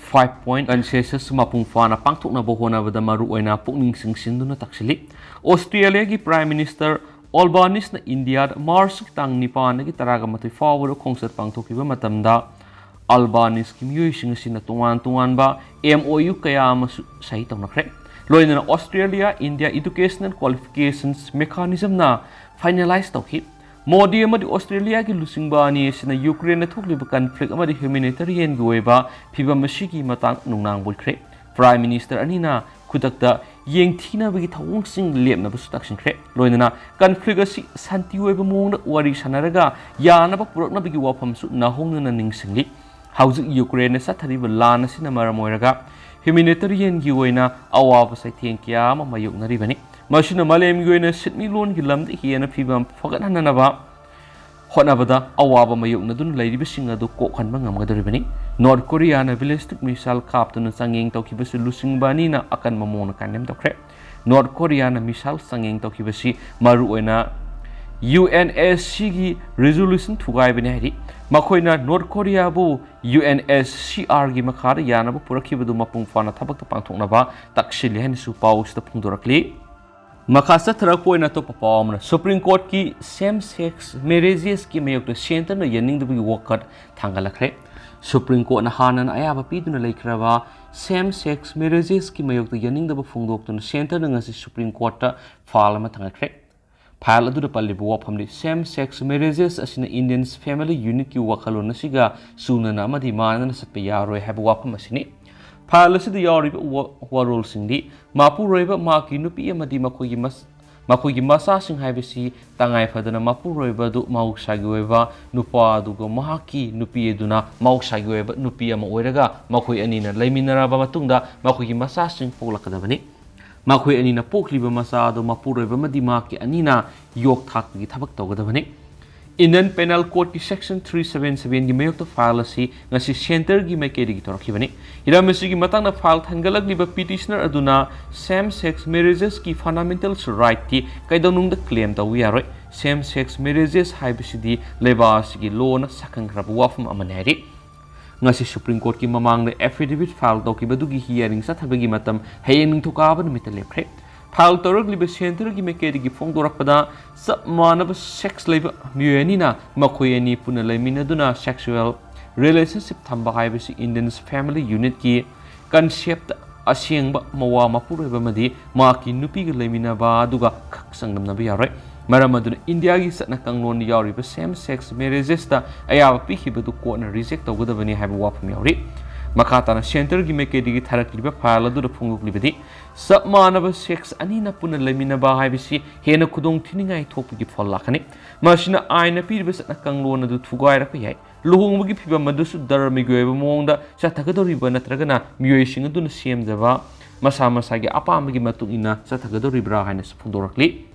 five point consensus ꯃꯄꯨꯡ ꯐꯥꯅ ꯄꯥꯡꯊꯣꯛꯅꯕ ꯍꯣꯠꯅꯕꯗ ꯃꯔꯨꯑꯣꯏꯅ ꯄꯨꯛꯅꯤꯡ ꯆꯤꯡꯁꯤꯟꯗꯨꯅ ꯇꯥꯛꯁꯤꯜꯂꯤ꯫ ꯑꯣꯁꯇ꯭ꯔꯦꯂꯤꯌꯥꯒꯤ Prime Minister Albaneseꯅ ꯏꯟꯗꯤꯌꯥꯗ ꯃꯥꯔꯆꯀꯤ ꯇꯥꯡ ꯅꯤꯄꯥꯟꯗꯒꯤ ꯇꯔꯥꯒ ꯃꯥꯊꯣꯏ ꯐꯥꯎꯕꯗ ꯈꯣꯡꯆꯠ ꯄꯥꯡꯊꯣꯛꯈꯤꯕ ꯃꯇꯝꯗ Albaneseꯀꯤ ꯃꯤꯑꯣꯏꯁꯤꯡ ꯑꯁꯤꯅ ꯇꯣꯉꯥꯟ ꯇꯣꯉꯥꯟꯕ MOU ꯀꯌꯥ ꯑꯃꯁꯨ ꯁꯍꯤ ꯇꯧꯅꯈ꯭ꯔꯦ꯫ ꯂꯣꯏꯅꯅ Australia India educational qualifications mechanismꯅ finalize ꯇꯧꯈꯤ꯫ ꯃꯣꯗꯤ ꯑꯃꯗꯤ ꯑꯣꯁꯇ꯭ꯔꯦꯂꯤꯌꯥꯒꯤ ꯂꯨꯆꯤꯡꯕ ꯑꯅꯤ ꯑꯁꯤꯅ ꯌꯨꯀ꯭ꯔꯦꯟꯗ ꯊꯣꯛꯂꯤꯕ conflict ꯑꯃꯗꯤ humanitarianꯒꯤ ꯑꯣꯏꯕ ꯐꯤꯚꯝ ꯑꯁꯤꯒꯤ ꯃꯇꯥꯡ ꯅꯨꯡꯅꯥꯡꯕ ꯎꯠꯈ꯭ꯔꯦ꯫ Prime Minister ꯑꯅꯤꯅ ꯈꯨꯗꯛꯇ ꯌꯦꯡꯊꯤꯅꯕꯒꯤ ꯊꯧꯑꯣꯡꯁꯤꯡ ꯂꯦꯞꯅꯕꯁꯨ ꯇꯛꯁꯤꯟꯈ꯭ꯔꯦ꯫ ꯂꯣꯏꯅꯅ conflict ꯑꯁꯤ ꯁꯥꯟꯇꯤ ꯑꯣꯏꯕ ꯃꯑꯣꯡꯗ ꯋꯥꯔꯤ ꯁꯥꯟꯅꯔꯒ ꯌꯥꯅꯕ ꯄꯨꯔꯛꯅꯕꯒꯤ ꯋꯥꯐꯝꯁꯨ ꯅꯧꯍꯧꯅꯅ ꯅꯤꯡꯁꯤꯡꯂꯤ꯫ ꯍꯧꯖꯤꯛ ꯌꯨꯀ꯭ꯔꯦꯟꯗ ꯆꯠꯊꯔꯤꯕ ꯂꯥꯟ ꯑꯁꯤꯅ ꯃꯔꯝ ꯑꯣꯏꯔꯒ humanitarianꯒꯤ ꯑꯣꯏꯅ ꯑꯋꯥꯕ ꯆꯩꯊꯦꯡ ꯀꯌꯥ ꯑꯃ ꯃꯥꯌꯣꯛꯅꯔꯤꯕꯅꯤ꯫ ꯃꯁꯤꯅ ꯃꯥꯂꯦꯝꯒꯤ ꯑꯣꯏꯅ ꯁꯤꯟꯃꯤꯠꯂꯣꯟꯒꯤ ꯂꯝꯗ ꯍꯦꯟꯅ ꯐꯤꯚꯝ ꯐꯒꯠꯍꯟꯅꯅꯕ ꯍꯣꯠꯅꯕꯗ ꯑꯋꯥꯕ ꯃꯥꯌꯣꯛꯅꯗꯨꯅ ꯂꯩꯔꯤꯕꯁꯤꯡ ꯑꯗꯨ ꯀꯣꯛꯍꯟꯕ ꯉꯝꯒꯗꯧꯔꯤꯕꯅꯤ꯫ ꯅꯣꯔꯠ ꯀꯣꯔꯤꯌꯥꯅ ballistic missile ꯀꯥꯞꯇꯨꯅ ꯆꯥꯡꯌꯦꯡ ꯇꯧꯈꯤꯕꯁꯨ ꯂꯨꯆꯤꯡꯕ ꯑꯅꯤꯅ ꯑꯀꯟꯕ ꯃꯑꯣꯡꯗ condemn ꯇꯧꯈ꯭ꯔꯦ꯫ ꯅꯣꯔꯠ ꯀꯣꯔꯤꯌꯥꯅ missile ꯆꯥꯡꯌꯦꯡ ꯇꯧꯈꯤꯕꯁꯤ ꯃꯔꯨꯑꯣꯏꯅ UNSCꯒꯤ resolution ꯊꯨꯒꯥꯏꯕꯅꯤ ꯍꯥꯏꯔꯤ꯫ ꯃꯈꯣꯏꯅ ꯅꯣꯔꯠ ꯀꯣꯔꯤꯌꯥꯕꯨ UNSCRꯒꯤ ꯃꯈꯥꯗ ꯌꯥꯅꯕ ꯄꯨꯔꯛꯈꯤꯕꯗꯨ ꯃꯄꯨꯡ ꯐꯥꯅ ꯊꯕꯛꯇ ꯄꯥꯡꯊꯣꯛꯅꯕ ꯇꯛꯁꯤꯜꯂꯤ ꯍꯥꯏꯅꯁꯨ ꯄꯥꯎ ꯑꯁꯤꯗ ꯐꯣꯡꯗꯣꯔꯛꯂꯤ꯫ ꯃꯈꯥ ꯆꯠꯊꯔꯛꯄ ꯑꯣꯏꯅ ꯑꯇꯣꯞꯄ ꯄꯥꯎ ꯑꯃꯅ, ꯁꯨꯄ꯭ꯔꯤꯝ ꯀꯣꯔꯠꯀꯤ ꯁꯦꯝ ꯁꯦꯛꯁ ꯃꯦꯔꯦꯖꯦꯁꯀꯤ ꯃꯥꯌꯣꯛꯇ ꯁꯦꯟꯇꯔꯅ ꯌꯥꯅꯤꯡꯗꯕꯒꯤ ꯋꯥꯀꯠ ꯊꯥꯡꯒꯠꯂꯛꯈ꯭ꯔꯦ꯫ ꯁꯨꯄ꯭ꯔꯤꯝ ꯀꯣꯔꯠꯅ ꯍꯥꯟꯅꯅ ꯑꯌꯥꯕ ꯄꯤꯗꯨꯅ ꯂꯩꯈ꯭ꯔꯕ ꯁꯦꯝ ꯁꯦꯛꯁ ꯃꯦꯔꯦꯖꯦꯁꯀꯤ ꯃꯥꯌꯣꯛꯇ ꯌꯥꯅꯤꯡꯗꯕ ꯐꯣꯡꯗꯣꯛꯇꯨꯅ ꯁꯦꯟꯇꯔꯅ ꯉꯁꯤ ꯁꯨꯄ꯭ꯔꯤꯝ ꯀꯣꯔꯠꯇ ꯐꯥꯏꯜ ꯑꯃ ꯊꯥꯡꯒꯠꯈ꯭ꯔꯦ꯫ ꯐꯥꯏꯜ ꯑꯗꯨꯗ ꯄꯜꯂꯤꯕ ꯋꯥꯐꯝꯗꯤ, ꯁꯦꯝ ꯁꯦꯛꯁ ꯃꯦꯔꯦꯖꯦꯁ ꯑꯁꯤꯅ ꯏꯟꯗꯤꯌꯟꯁ ꯐꯦꯃꯤꯂꯤ ꯌꯨꯅꯤꯠꯀꯤ ꯋꯥꯈꯜꯂꯣꯟ ꯑꯁꯤꯒ ꯆꯨꯅꯅ ꯑꯃꯗꯤ ꯃꯥꯟꯅꯅ ꯆꯠꯄ ꯌꯥꯔꯣꯏ ꯍꯥꯏꯕ ꯋꯥꯐꯝ ꯑꯁꯤꯅꯤ꯫ ꯐꯥꯏꯜ ꯑꯁꯤꯗ ꯌꯥꯎꯔꯤꯕ ꯋꯥ-, ꯋꯥꯔꯣꯜꯁꯤꯡꯗꯤ, ꯃꯄꯨꯔꯣꯏꯕ, ꯃꯍꯥꯛꯀꯤ ꯅꯨꯄꯤ ꯑꯃꯗꯤ ꯃꯈꯣꯏꯒꯤ ꯃꯁ-, ꯃꯈꯣꯏꯒꯤ ꯃꯆꯥꯁꯤꯡ ꯍꯥꯏꯕꯁꯤ ꯇꯉꯥꯏ ꯐꯗꯅ ꯃꯄꯨꯔꯣꯏꯕ ꯑꯗꯨ ꯃꯍꯧꯁꯥꯒꯤ ꯑꯣꯏꯕ ꯅꯨꯄꯥ ꯑꯗꯨꯒ ꯃꯍꯥꯛꯀꯤ ꯅꯨꯄꯤ ꯑꯗꯨꯅ ꯃꯍꯧꯁꯥꯒꯤ ꯑꯣꯏꯕ ꯅꯨꯄꯤ ꯑꯃ ꯑꯣꯏꯔꯒ ꯃꯈꯣꯏ ꯑꯅꯤꯅ ꯂꯩꯃꯤꯟꯅꯔꯕ ꯃꯇꯨꯡꯗ ꯃꯈꯣꯏꯒꯤ ꯃꯆꯥꯁꯤꯡ ꯄꯣꯛꯂꯛꯀꯗꯕꯅꯤ꯫ ꯃꯈꯣꯏ ꯑꯅꯤꯅ ꯄꯣꯛꯂꯤꯕ ꯃꯆꯥ ꯑꯗꯨ ꯃꯄꯨꯔꯣꯏꯕ ꯑꯃꯗꯤ ꯃꯍꯥꯛꯀꯤ ꯑꯅꯤꯅ ꯌꯣꯛ ꯊꯥꯛꯄꯒꯤ ꯊꯕꯛ ꯇꯧꯒꯗꯕꯅꯤ꯫ ꯏꯟꯗꯤꯌꯟ ꯄꯦꯅꯦꯜ ꯀꯣꯗꯀꯤ ꯁꯦꯛꯁꯟ ꯊ꯭ꯔꯤ ꯁꯕꯦꯟ ꯁꯕꯦꯟꯒꯤ ꯃꯥꯌꯣꯛꯇ ꯐꯥꯏꯜ ꯑꯁꯤ ꯉꯁꯤ ꯁꯦꯟꯇꯔꯒꯤ ꯃꯥꯏꯀꯩꯗꯒꯤ ꯇꯧꯔꯛꯈꯤꯕꯅꯤ꯫ ꯍꯤꯔꯝ ꯑꯁꯤꯒꯤ ꯃꯇꯥꯡꯗ ꯐꯥꯏꯜ ꯊꯥꯡꯒꯠꯂꯛꯂꯤꯕ ꯄꯤꯇꯤꯁꯅꯔ ꯑꯗꯨꯅ ꯁꯦꯝ ꯁꯦꯛꯁ ꯃꯦꯔꯦꯖꯦꯁꯀꯤ ꯐꯟꯗꯥꯃꯦꯟꯇꯜ ꯔꯥꯏꯠꯇꯤ ꯀꯩꯗꯧꯅꯨꯡꯗ ꯀ꯭ꯂꯦꯝ ꯇꯧꯕ ꯌꯥꯔꯣꯏ꯫ ꯁꯦꯝ ꯁꯦꯛꯁ ꯃꯦꯔꯦꯖꯦꯁ ꯍꯥꯏꯕꯁꯤꯗꯤ ꯂꯩꯕꯥꯛ ꯑꯁꯤꯒꯤ ꯂꯣꯅ ꯁꯛꯈꯪꯈ꯭ꯔꯕ ꯋꯥꯐꯝ ꯑꯃꯅꯤ ꯍꯥꯏꯔꯤ꯫ ꯉꯁꯤ ꯁꯨꯄ꯭ꯔꯤꯝ ꯀꯣꯔꯠꯀꯤ ꯃꯃꯥꯡꯗ ꯑꯦꯐꯤꯗꯦꯚꯤꯠ ꯐꯥꯏꯜ ꯇꯧꯈꯤꯕꯗꯨꯒꯤ ꯍꯤꯌꯥꯔꯤꯡ ꯆꯠꯊꯕꯒꯤ ꯃꯇꯝ ꯍꯌꯦꯡ ꯅꯤꯡꯊꯧꯀꯥꯕ ꯅꯨꯃꯤꯠꯇ ꯂꯦꯞꯈ꯭ꯔꯦ꯫ ꯐꯥꯏꯜ ꯇꯧꯔꯛꯂꯤꯕ ꯁꯦꯟꯇꯔꯒꯤ ꯃꯥꯏꯀꯩꯗꯒꯤ ꯐꯣꯡꯗꯣꯔꯛꯄꯗ, ꯆꯞ ꯃꯥꯟꯅꯕ ꯁꯦꯛꯁ ꯂꯩꯕ ꯃꯤꯑꯣꯏ ꯑꯅꯤꯅ ꯃꯈꯣꯏ ꯑꯅꯤ ꯄꯨꯟꯅ ꯂꯩꯃꯤꯟꯅꯗꯨꯅ ꯁꯦꯛꯁꯨꯋꯦꯜ ꯔꯤꯂꯦꯁꯟꯁꯤꯞ ꯊꯝꯕ ꯍꯥꯏꯕꯁꯤ ꯏꯟꯗꯤꯌꯟꯁ ꯐꯦꯃꯤꯂꯤ ꯌꯨꯅꯤꯠꯀꯤ ꯀꯟꯁꯦꯞꯇ ꯑꯁꯦꯡꯕ ꯃꯋꯥ ꯃꯄꯨꯔꯣꯏꯕ ꯑꯃꯗꯤ ꯃꯍꯥꯛꯀꯤ ꯅꯨꯄꯤꯒ ꯂꯩꯃꯤꯟꯅꯕ ꯑꯗꯨꯒ ꯈꯛ ꯆꯥꯡꯗꯝꯅꯕ ꯌꯥꯔꯣꯏ꯫ ꯃꯔꯝ ꯑꯗꯨꯅ ꯏꯟꯗꯤꯌꯥꯒꯤ ꯆꯠꯅ ꯀꯥꯡꯂꯣꯟꯗ ꯌꯥꯎꯔꯤꯕ ꯁꯦꯝ ꯁꯦꯛꯁ ꯃꯦꯔꯦꯖꯦꯁꯇ ꯑꯌꯥꯕ ꯄꯤꯈꯤꯕꯗꯨ ꯀꯣꯔꯠꯅ ꯔꯤꯖꯦꯛ ꯇꯧꯒꯗꯕꯅꯤ ꯍꯥꯏꯕ ꯋꯥꯐꯝ ꯌꯥꯎꯔꯤ꯫ ꯃꯈꯥ ꯇꯥꯅ ꯁꯦꯟꯇꯔꯒꯤ ꯃꯥꯏꯀꯩꯗꯒꯤ ꯊꯥꯔꯛꯂꯤꯕ ꯐꯥꯏꯜ ꯑꯗꯨꯗ ꯐꯣꯡꯗꯣꯛꯂꯤꯕꯗꯤ, ꯆꯞ ꯃꯥꯟꯅꯕ ꯁꯦꯛꯁ ꯑꯅꯤꯅ ꯄꯨꯟꯅ ꯂꯩꯃꯤꯟꯅꯕ ꯍꯥꯏꯕꯁꯤ ꯍꯦꯟꯅ ꯈꯨꯗꯣꯡ ꯊꯤꯅꯤꯡꯉꯥꯏ ꯊꯣꯛꯄꯒꯤ ꯐꯜ ꯂꯥꯛꯀꯅꯤ꯫ ꯃꯁꯤꯅ ꯑꯥꯏꯟꯅ ꯄꯤꯔꯤꯕ ꯆꯠꯅ ꯀꯥꯡꯂꯣꯟ ꯑꯗꯨ ꯊꯨꯒꯥꯏꯔꯛꯄ ꯌꯥꯏ꯫ ꯂꯨꯍꯣꯡꯕꯒꯤ ꯐꯤꯕꯝ ꯑꯗꯨꯁꯨ ꯙꯔꯃꯒꯤ ꯑꯣꯏꯕ ꯃꯑꯣꯡꯗ ꯆꯠꯊꯒꯗꯧꯔꯤꯕ꯭ꯔꯥ ꯅꯠꯇ꯭ꯔꯒꯅ ꯃꯤꯑꯣꯏꯁꯤꯡ ꯑꯗꯨꯅ ꯁꯦꯝꯖꯕ ꯃꯁꯥ ꯃꯁꯥꯒꯤ ꯑꯄꯥꯝꯕꯒꯤ ꯃꯇꯨꯡ ꯏꯟꯅ ꯆꯠꯊꯒꯗꯧꯔꯤꯕ꯭ꯔꯥ ꯍꯥꯏꯅꯁꯨ ꯐꯣꯡꯗꯣꯔꯛꯂꯤ꯫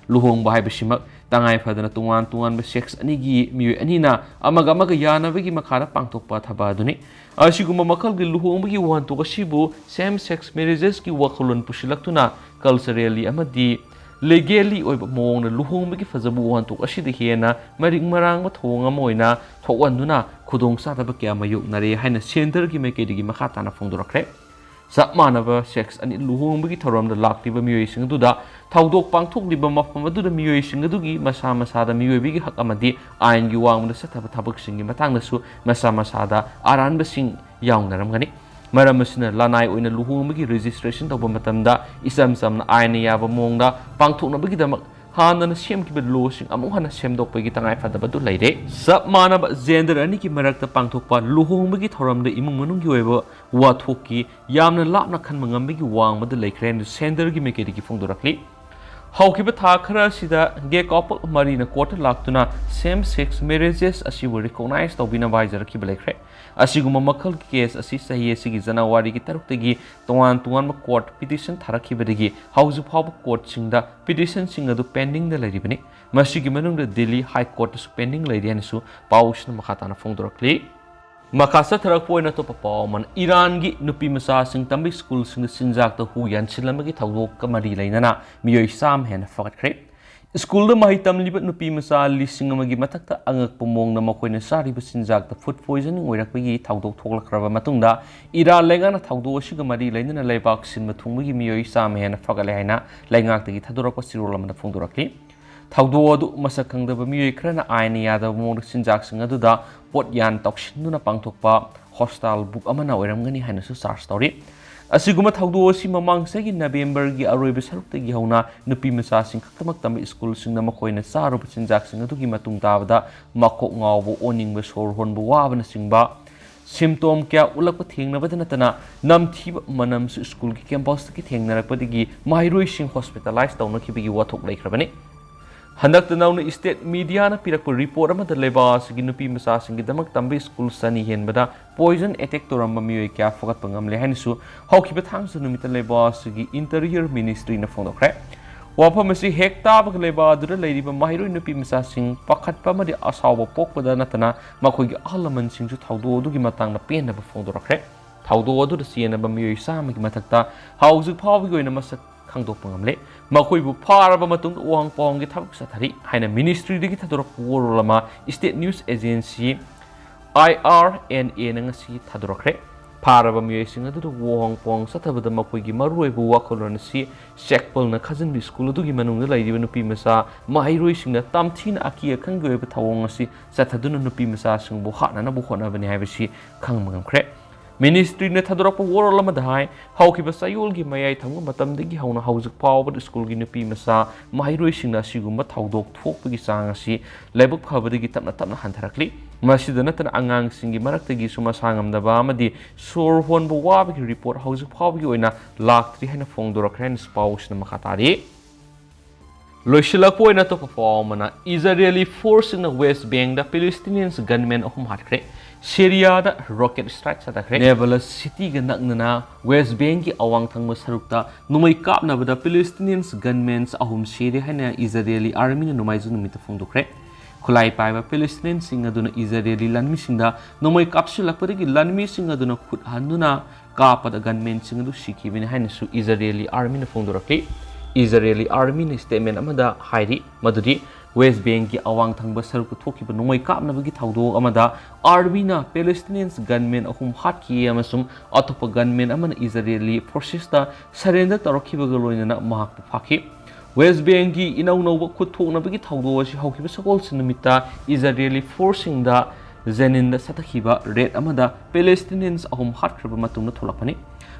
ꯂꯨꯍꯣꯡꯕ ꯍꯥꯏꯕꯁꯤꯃꯛ ꯇꯉꯥꯏ ꯐꯗꯅ ꯇꯣꯉꯥꯟ ꯇꯣꯉꯥꯟꯕ ꯁꯦꯛꯁ ꯑꯅꯤꯒꯤ ꯃꯤꯑꯣꯏ ꯑꯅꯤꯅ ꯑꯃꯒ ꯑꯃꯒ ꯌꯥꯅꯕꯒꯤ ꯃꯈꯥꯗ ꯄꯥꯡꯊꯣꯛꯄ ꯊꯕꯛ ꯑꯗꯨꯅꯤ꯫ ꯑꯁꯤꯒꯨꯝꯕ ꯃꯈꯜꯒꯤ ꯂꯨꯍꯣꯡꯕꯒꯤ ꯋꯥꯍꯟꯊꯣꯛ ꯑꯁꯤꯕꯨ ꯁꯦꯝ ꯁꯦꯛꯁ ꯃꯦꯔꯦꯖꯦꯁꯀꯤ ꯋꯥꯈꯜꯂꯣꯟ ꯄꯨꯁꯤꯜꯂꯛꯇꯨꯅ ꯀꯜꯆꯔꯦꯜꯂꯤ ꯑꯃꯗꯤ ꯂꯤꯒꯦꯜꯂꯤ ꯑꯣꯏꯕ ꯃꯑꯣꯡꯗ ꯂꯨꯍꯣꯡꯕꯒꯤ ꯐꯖꯕ ꯋꯥꯍꯟꯊꯣꯛ ꯑꯁꯤꯗ ꯍꯦꯟꯅ ꯃꯔꯤꯛ ꯃꯔꯥꯡꯕ ꯊꯧꯑꯣꯡ ꯑꯃ ꯑꯣꯏꯅ ꯊꯣꯛꯍꯟꯗꯨꯅ ꯈꯨꯗꯣꯡꯆꯥꯗꯕ ꯀꯌꯥ ꯃꯥꯌꯣꯛꯅꯔꯦ ꯍꯥꯏꯅ ꯁꯦꯟꯇꯔꯒꯤ ꯃꯥꯏꯀꯩꯗꯒꯤ ꯃꯈꯥ ꯇꯥꯅ ꯐꯣꯡꯗꯣꯔꯛꯈ꯭ꯔꯦ꯫ ꯆꯞ ꯃꯥꯟꯅꯕ ꯁꯦꯛꯁ ꯑꯅꯤ ꯂꯨꯍꯣꯡꯕꯒꯤ ꯊꯧꯔꯝꯗ ꯂꯥꯛꯂꯤꯕ ꯃꯤꯑꯣꯏꯁꯤꯡ ꯑꯗꯨꯗ ꯊꯧꯗꯣꯛ ꯄꯥꯡꯊꯣꯛꯂꯤꯕ ꯃꯐꯝ ꯑꯗꯨꯗ ꯃꯤꯑꯣꯏꯁꯤꯡ ꯑꯗꯨꯒꯤ ꯃꯁꯥ ꯃꯁꯥꯗ ꯃꯤꯑꯣꯏꯕꯒꯤ ꯍꯛ ꯑꯃꯗꯤ ꯑꯥꯏꯟꯒꯤ ꯋꯥꯡꯃꯗ ꯆꯠꯊꯕ ꯊꯕꯛꯁꯤꯡꯒꯤ ꯃꯇꯥꯡꯗꯁꯨ ꯃꯁꯥ ꯃꯁꯥꯗ ꯑꯔꯥꯟꯕꯁꯤꯡ ꯌꯥꯎꯅꯔꯝꯒꯅꯤ꯫ ꯃꯔꯝ ꯑꯁꯤꯅ, ꯂꯅꯥꯏ ꯑꯣꯏꯅ ꯂꯨꯍꯣꯡꯕꯒꯤ ꯔꯦꯖꯤꯁꯇ꯭ꯔꯦꯁꯟ ꯇꯧꯕ ꯃꯇꯝꯗ ꯏꯆꯝ ꯆꯝꯅ ꯑꯥꯏꯟꯅ ꯌꯥꯕ ꯃꯑꯣꯡꯗ ꯄꯥꯡꯊꯣꯛꯅꯕꯒꯤꯗꯃꯛ ꯍꯥꯟꯅꯅ ꯁꯦꯝꯈꯤꯕ ꯂꯣꯁꯤꯡ ꯑꯃꯨꯛ ꯍꯟꯅ ꯁꯦꯝꯗꯣꯛꯄꯒꯤ ꯇꯉꯥꯏꯐꯗꯕꯗꯨ ꯂꯩꯔꯦ꯫ ꯆꯞ ꯃꯥꯟꯅꯕ ꯖꯦꯟꯗꯔ ꯑꯅꯤꯒꯤ ꯃꯔꯛꯇ ꯄꯥꯡꯊꯣꯛꯄ ꯂꯨꯍꯣꯡꯕꯒꯤ ꯊꯧꯔꯝꯗ ꯏꯃꯨꯡ ꯃꯅꯨꯡꯒꯤ ꯑꯣꯏꯕ ꯋꯥꯊꯣꯛꯀꯤ ꯌꯥꯝꯅ ꯂꯥꯞꯅ ꯈꯟꯕ ꯉꯝꯕꯒꯤ ꯋꯥꯡꯃꯗ ꯂꯩꯈ꯭ꯔꯦ ꯍꯥꯏꯅ ꯁꯦꯟꯗꯔꯒꯤ ꯃꯥꯏꯀꯩꯗꯒꯤ ꯐꯣꯡꯗꯣꯔꯛꯂꯤ꯫ ꯍꯧꯈꯤꯕ ꯊꯥ ꯈꯔ ꯑꯁꯤꯗ ꯒꯦ ꯀꯄꯜ ꯃꯔꯤꯅ ꯀꯣꯔꯠꯇ ꯂꯥꯛꯇꯨꯅ ꯁꯦꯝ ꯁꯦꯛꯁ ꯃꯦꯔꯦꯖꯦꯁ ꯑꯁꯤꯕꯨ ꯔꯤꯀꯣꯛꯅꯥꯏꯖ ꯇꯧꯕꯤꯅꯕ ꯍꯥꯏꯖꯔꯛꯈꯤꯕ ꯂꯩꯈ꯭ꯔꯦ꯫ ꯑꯁꯤꯒꯨꯝꯕ ꯃꯈꯜꯒꯤ ꯀꯦꯁ ꯑꯁꯤ ꯆꯍꯤ ꯑꯁꯤꯒꯤ ꯖꯅꯋꯥꯔꯤꯒꯤ ꯇꯔꯨꯛꯇꯒꯤ ꯇꯣꯉꯥꯟ ꯇꯣꯉꯥꯟꯕ ꯀꯣꯔꯠ ꯄꯤꯇꯤꯁꯟ ꯊꯥꯔꯛꯈꯤꯕꯗꯒꯤ ꯍꯧꯖꯤꯛ ꯐꯥꯎꯕ ꯀꯣꯔꯠꯁꯤꯡꯗ ꯄꯤꯇꯤꯁꯟꯁꯤꯡ ꯑꯗꯨ ꯄꯦꯟꯗꯤꯡꯗ ꯂꯩꯔꯤꯕꯅꯤ꯫ ꯃꯁꯤꯒꯤ ꯃꯅꯨꯡꯗ ꯗꯤꯜꯂꯤ ꯍꯥꯏ ꯀꯣꯔꯠꯇꯁꯨ ꯄꯦꯟꯗꯤꯡ ꯂꯩꯔꯤ ꯍꯥꯏꯅꯁꯨ ꯄꯥꯎꯁꯤꯅ ꯃꯈꯥ ꯇꯥꯅ ꯐꯣꯡꯗꯣꯔꯛꯂꯤ꯫ ꯃꯈꯥ ꯆꯠꯊꯔꯛꯄ ꯑꯣꯏꯅ ꯑꯇꯣꯞꯄ ꯄꯥꯎ ꯑꯃꯅ, ꯏꯔꯥꯟꯒꯤ ꯅꯨꯄꯤ ꯃꯆꯥꯁꯤꯡ ꯇꯝꯕ ꯁ꯭ꯀꯨꯜꯁꯤꯡꯗ ꯆꯤꯟꯖꯥꯛꯇ ꯍꯨ ꯌꯥꯟꯁꯤꯜꯂꯝꯕꯒꯤ ꯊꯧꯗꯣꯛꯀ ꯃꯔꯤ ꯂꯩꯅꯅ ꯃꯤꯑꯣꯏ ꯆꯥꯝꯃ ꯍꯦꯟꯅ ꯐꯒꯠꯈ꯭ꯔꯦ꯫ ꯁ꯭ꯀꯨꯜꯗ ꯃꯍꯩ ꯇꯝꯂꯤꯕ ꯅꯨꯄꯤ ꯃꯆꯥ ꯂꯤꯁꯤꯡ ꯑꯃꯒꯤ ꯃꯊꯛꯇ ꯑꯉꯛꯄ ꯃꯑꯣꯡꯗ ꯃꯈꯣꯏꯅ ꯆꯥꯔꯤꯕ ꯆꯤꯟꯖꯥꯛꯇ ꯐꯨꯗ ꯄꯣꯏꯖꯅꯤꯡ ꯑꯣꯏꯔꯛꯄꯒꯤ ꯊꯧꯗꯣꯛ ꯊꯣꯛꯂꯛꯈ꯭ꯔꯕ ꯃꯇꯨꯡꯗ, ꯏꯔꯥꯟ ꯂꯩꯉꯥꯛꯅ ꯊꯧꯗꯣꯛ ꯑꯁꯤꯒ ꯃꯔꯤ ꯂꯩꯅꯅ ꯂꯩꯕꯥꯛ ꯁꯤꯟꯕ ꯊꯨꯡꯕꯒꯤ ꯃꯤꯑꯣꯏ ꯆꯥꯝꯃ ꯍꯦꯟꯅ ꯐꯒꯠꯂꯦ ꯍꯥꯏꯅ ꯂꯩꯉꯥꯛꯇꯒꯤ ꯊꯥꯗꯣꯔꯛꯄ ꯆꯦꯔꯣꯜ ꯑꯃꯗ ꯐꯣꯡꯗꯣꯔꯛꯂꯤ꯫ ꯊꯧꯗꯣꯛ ꯑꯗꯨ ꯃꯁꯛ ꯈꯪꯗꯕ ꯃꯤꯑꯣꯏ ꯈꯔꯅ ꯑꯥꯏꯟꯅ ꯌꯥꯗꯕ ꯃꯑꯣꯡꯗ ꯆꯤꯟꯖꯥꯛꯁꯤꯡ ꯑꯗꯨꯗ ꯄꯣꯠ ꯌꯥꯟ ꯇꯧꯁꯤꯟꯗꯨꯅ ꯄꯥꯡꯊꯣꯛꯄ ꯍꯣꯁꯇꯥꯏꯜ ꯕꯨꯛ ꯑꯃꯅ ꯑꯣꯏꯔꯝꯒꯅꯤ ꯍꯥꯏꯅꯁꯨ ꯆꯥꯔꯖ ꯇꯧꯔꯤ꯫ ꯑꯁꯤꯒꯨꯝꯕ ꯊꯧꯗꯣꯛ ꯑꯁꯤ ꯃꯃꯥꯡ ꯆꯍꯤꯒꯤ ꯅꯕꯦꯝꯕꯔꯒꯤ ꯑꯔꯣꯏꯕ ꯁꯔꯨꯛꯇꯒꯤ ꯍꯧꯅ ꯅꯨꯄꯤ ꯃꯆꯥꯁꯤꯡ ꯈꯛꯇꯃꯛ ꯇꯝꯕ ꯁ꯭ꯀꯨꯜꯁꯤꯡꯗ ꯃꯈꯣꯏꯅ ꯆꯥꯔꯨꯕ ꯆꯤꯟꯖꯥꯛꯁꯤꯡ ꯑꯗꯨꯒꯤ ꯃꯇꯨꯡ ꯇꯥꯕꯗ ꯃꯀꯣꯛ ꯉꯥꯎꯕ, ꯑꯣꯅꯤꯡꯕ, ꯁꯣꯔ ꯍꯣꯟꯕ ꯋꯥꯕꯅꯆꯤꯡꯕ ꯁꯤꯝꯇꯣꯝ ꯀꯌꯥ ꯎꯠꯂꯛꯄ ꯊꯦꯡꯅꯕꯗ ꯅꯠꯇꯅ, ꯅꯝꯊꯤꯕ ꯃꯅꯝꯁꯨ ꯁ꯭ꯀꯨꯜꯒꯤ ꯀꯦꯝꯄꯁꯇꯒꯤ ꯊꯦꯡꯅꯔꯛꯄꯗꯒꯤ ꯃꯍꯩꯔꯣꯏꯁꯤꯡ ꯍꯣꯁꯄꯤꯇꯥꯂꯥꯏꯖ ꯇꯧꯅꯈꯤꯕꯒꯤ ꯋꯥꯊꯣꯛ ꯂꯩꯈ꯭ꯔꯕꯅꯤ꯫ ꯍꯟꯗꯛꯇ ꯅꯧꯅ ꯁ꯭ꯇꯦꯠ ꯃꯤꯗꯤꯌꯥꯅ ꯄꯤꯔꯛꯄ ꯔꯤꯄꯣꯔꯠ ꯑꯃꯗ ꯂꯩꯕꯥꯛ ꯑꯁꯤꯒꯤ ꯅꯨꯄꯤ ꯃꯆꯥꯁꯤꯡꯒꯤꯗꯃꯛ ꯇꯝꯕ ꯁ꯭ꯀꯨꯜ ꯆꯅꯤ ꯍꯦꯟꯕꯗ ꯄꯣꯏꯖꯟ ꯑꯦꯇꯦꯛ ꯇꯧꯔꯝꯕ ꯃꯤꯑꯣꯏ ꯀꯌꯥ ꯐꯒꯠꯄ ꯉꯝꯂꯦ ꯍꯥꯏꯅꯁꯨ ꯍꯧꯈꯤꯕ ꯊꯥꯡꯖ ꯅꯨꯃꯤꯠꯇ ꯂꯩꯕꯥꯛ ꯑꯁꯤꯒꯤ ꯏꯟꯇꯤꯔꯤꯌꯔ ꯃꯤꯅꯤꯁꯇ꯭ꯔꯤꯅ ꯐꯣꯡꯗꯣꯛꯈ꯭ꯔꯦ꯫ ꯋꯥꯐꯝ ꯑꯁꯤ ꯍꯦꯛ ꯇꯥꯕꯒ ꯂꯩꯕꯥꯛ ꯑꯗꯨꯗ ꯂꯩꯔꯤꯕ ꯃꯍꯩꯔꯣꯏ ꯅꯨꯄꯤ ꯃꯆꯥꯁꯤꯡ ꯄꯥꯈꯠꯄ ꯑꯃꯗꯤ ꯑꯁꯥꯎꯕ ꯄꯣꯛꯄꯗ ꯅꯠꯇꯅ ꯃꯈꯣꯏꯒꯤ ꯑꯍꯜ ꯂꯃꯟꯁꯤꯡꯁꯨ ꯊꯧꯗꯣꯛ ꯑꯗꯨꯒꯤ ꯃꯇꯥꯡꯗ ꯄꯦꯟꯗꯕ ꯐꯣꯡꯗꯣꯔꯛꯈ꯭ꯔꯦ꯫ ꯊꯧꯗꯣꯛ ꯑꯗꯨꯗ ꯆꯦꯟꯅꯕ ꯃꯤꯑꯣꯏ ꯆꯥꯝꯃꯒꯤ ꯃꯊꯛꯇ ꯍꯧꯖꯤꯛ ꯐꯥꯎꯕꯒꯤ ꯑꯣꯏꯅ ꯃꯁꯛ ꯈꯪꯗꯣꯛꯄ ꯉꯝꯂꯦ꯫ ꯃꯈꯣꯏꯕꯨ ꯐꯥꯔꯕ ꯃꯇꯨꯡꯗ ꯎꯍꯪ ꯄꯥꯎꯍꯪꯒꯤ ꯊꯕꯛ ꯆꯠꯊꯔꯤ ꯍꯥꯏꯅ ꯃꯤꯅꯤꯁꯇ꯭ꯔꯤꯗꯒꯤ ꯊꯥꯗꯣꯔꯛꯄ ꯋꯥꯔꯣꯜ ꯑꯃ state news agency I R ꯑꯦꯟ ꯑꯦꯅ ꯉꯁꯤ ꯊꯥꯗꯣꯔꯛꯈ꯭ꯔꯦ꯫ ꯐꯥꯔꯕ ꯃꯤꯑꯣꯏꯁꯤꯡ ꯑꯗꯨꯗ ꯋꯥꯍꯣꯡ ꯄꯣꯡ ꯆꯠꯊꯕꯗ ꯃꯈꯣꯏꯒꯤ ꯃꯔꯨꯑꯣꯏꯕ ꯋꯥꯈꯜꯂꯣꯟ ꯑꯁꯤ ꯆꯦꯛꯄꯜꯅ ꯈꯥꯖꯤꯟꯕ ꯁ꯭ꯀꯨꯜ ꯑꯗꯨꯒꯤ ꯃꯅꯨꯡꯗ ꯂꯩꯔꯤꯕ ꯅꯨꯄꯤ ꯃꯆꯥ ꯃꯍꯩꯔꯣꯏꯁꯤꯡꯅ ꯇꯝꯊꯤꯅ ꯑꯀꯤ ꯑꯈꯪꯒꯤ ꯑꯣꯏꯕ ꯊꯧꯑꯣꯡ ꯑꯁꯤ ꯆꯠꯊꯗꯨꯅ ꯅꯨꯄꯤ ꯃꯆꯥꯁꯤꯡꯕꯨ ꯍꯥꯠꯅꯅꯕ ꯍꯣꯠꯅꯕꯅꯤ ꯍꯥꯏꯕꯁꯤ ꯈꯪꯕ ꯉꯝꯈ꯭ꯔꯦ꯫ ꯃꯤꯅꯤꯁꯇ꯭ꯔꯤꯅ ꯊꯥꯗꯣꯔꯛꯄ ꯋꯥꯔꯣꯜ ꯑꯃꯗ ꯍꯥꯏ, ꯍꯧꯈꯤꯕ ꯆꯌꯣꯜꯒꯤ ꯃꯌꯥꯏ ꯊꯪꯕ ꯃꯇꯝꯗꯒꯤ ꯍꯧꯅ ꯍꯧꯖꯤꯛ ꯐꯥꯎꯕꯗ ꯁ꯭ꯀꯨꯜꯒꯤ ꯅꯨꯄꯤ ꯃꯆꯥ ꯃꯍꯩꯔꯣꯏꯁꯤꯡꯅ ꯑꯁꯤꯒꯨꯝꯕ ꯊꯧꯗꯣꯛ ꯊꯣꯛꯄꯒꯤ ꯆꯥꯡ ꯑꯁꯤ ꯂꯥꯏꯕꯛ ꯐꯕꯗꯒꯤ ꯇꯞꯅ ꯇꯞꯅ ꯍꯟꯊꯔꯛꯂꯤ꯫ ꯃꯁꯤꯗ ꯅꯠꯇꯅ ꯑꯉꯥꯡꯁꯤꯡꯒꯤ ꯃꯔꯛꯇꯒꯤꯁꯨ ꯃꯁꯥ ꯉꯝꯗꯕ ꯑꯃꯗꯤ ꯁꯣꯔ ꯍꯣꯟꯕ ꯋꯥꯕꯒꯤ ꯔꯤꯄꯣꯔꯠ ꯍꯧꯖꯤꯛ ꯐꯥꯎꯕꯒꯤ ꯑꯣꯏꯅ ꯂꯥꯛꯇ꯭ꯔꯤ ꯍꯥꯏꯅ ꯐꯣꯡꯗꯣꯔꯛꯈ꯭ꯔꯦ ꯍꯥꯏꯅꯁꯨ ꯄꯥꯎꯁꯤꯅ ꯃꯈꯥ ꯇꯥꯔꯤ꯫ ꯂꯣꯏꯁꯤꯜꯂꯛꯄ ꯑꯣꯏꯅ ꯑꯇꯣꯞꯄ ꯄꯥꯎ ꯑꯃꯅ, ꯏꯖꯔꯦꯂꯤ ꯐꯣꯔꯁꯁꯤꯡꯅ ꯋꯦꯁ ꯕꯦꯡꯗ ꯄꯦꯂꯦꯁꯇꯤꯅꯤꯌꯟꯁ ꯒꯟꯃꯦꯟ ꯑꯍꯨꯝ ꯍꯥꯠꯈ꯭ꯔꯦ꯫ ꯁꯤꯔꯤꯌꯥꯗ ꯔꯣꯀꯦꯠ ꯁ꯭ꯇ꯭ꯔꯥꯏꯛ ꯆꯠꯊꯈ꯭ꯔꯦ꯫ ꯅꯦꯕꯂꯁ ꯁꯤꯇꯤꯒ ꯅꯛꯅꯅ ꯋꯦꯁ ꯕꯦꯡꯒꯤ ꯑꯋꯥꯡ ꯊꯪꯕ ꯁꯔꯨꯛꯇ ꯅꯣꯡꯃꯩ ꯀꯥꯞꯅꯕꯗ ꯄꯦꯂꯦꯁꯇꯤꯅꯤꯌꯟꯁ ꯒꯟꯃꯦꯟꯁ ꯑꯍꯨꯝ ꯁꯤꯔꯦ ꯍꯥꯏꯅ ꯏꯖꯔꯦꯂꯤ ꯑꯥꯔꯃꯤꯅ ꯅꯣꯡꯃꯥꯏꯖꯤꯡ ꯅꯨꯃꯤꯠꯇ ꯐꯣꯡꯗꯣꯛꯈ꯭ꯔꯦ꯫ ꯈꯨꯠꯂꯥꯏ ꯄꯥꯏꯕ ꯄꯦꯂꯦꯁꯇꯤꯅꯤꯌꯟꯁꯤꯡ ꯑꯗꯨꯅ ꯏꯖꯔꯦꯂꯤ ꯂꯥꯟꯃꯤꯁꯤꯡꯗ ꯅꯣꯡꯃꯩ ꯀꯥꯞꯁꯤꯜꯂꯛꯄꯗꯒꯤ ꯂꯥꯟꯃꯤꯁꯤꯡ ꯑꯗꯨꯅ ꯈꯨꯠ ꯍꯟꯗꯨꯅ ꯀꯥꯞꯄꯗ ꯒꯟꯃꯦꯟꯁꯤꯡ ꯑꯗꯨ ꯁꯤꯈꯤꯕꯅꯤ ꯍꯥꯏꯅꯁꯨ ꯏꯖꯔꯦꯂꯤ ꯑꯥꯔꯃꯤꯅ ꯐꯣꯡꯗꯣꯔꯛꯂꯤ꯫ ꯏꯖꯔꯦꯂꯤ ꯑꯥꯔꯃꯤꯅ ꯁ꯭ꯇꯦꯠꯃꯦꯟ ꯑꯃꯗ ꯍꯥꯏꯔꯤ ꯃꯗꯨꯗꯤ ꯋꯦꯁ ꯕꯦꯡꯒꯤ ꯑꯋꯥꯡ ꯊꯪꯕ ꯁꯔꯨꯛꯇ ꯊꯣꯛꯈꯤꯕ ꯅꯣꯡꯃꯩ ꯀꯥꯞꯅꯕꯒꯤ ꯊꯧꯗꯣꯛ ꯑꯃꯗ ꯑꯥꯔꯃꯤꯅ ꯄꯦꯂꯦꯁꯇꯤꯅꯤꯌꯟꯁ ꯒꯟꯃꯦꯟ ꯑꯍꯨꯝ ꯍꯥꯠꯈꯤ ꯑꯃꯁꯨꯡ ꯑꯇꯣꯞꯄ ꯒꯟꯃꯦꯟ ꯑꯃꯅ ꯏꯖꯔꯦꯂꯤ ꯐꯣꯔꯁꯦꯁꯇ ꯁꯔꯦꯟꯗꯔ ꯇꯧꯔꯛꯈꯤꯕꯒ ꯂꯣꯏꯅꯅ ꯃꯍꯥꯛꯄꯨ ꯐꯥꯈꯤ꯫ ꯋꯦꯁ ꯕꯦꯡꯒꯤ ꯏꯅꯧ ꯅꯧꯕ ꯈꯨꯠ ꯊꯣꯛꯅꯕꯒꯤ ꯊꯧꯗꯣꯛ ꯑꯁꯤ ꯍꯧꯈꯤꯕ ꯁꯒꯣꯜꯁꯦꯟ ꯅꯨꯃꯤꯠꯇ ꯏꯖꯔꯦꯂꯤ ꯐꯣꯔꯁꯁꯤꯡꯗ ꯖꯦꯅꯤꯟꯗ ꯆꯠꯊꯈꯤꯕ ꯔꯦꯗ ꯑꯃꯗ ꯄꯦꯂꯦꯁꯇꯤꯅꯤꯌꯟꯁ ꯑꯍꯨꯝ ꯍꯥꯠꯈ꯭ꯔꯕ ꯃꯇꯨꯡꯗ ꯊꯣꯛꯂꯛꯄꯅꯤ꯫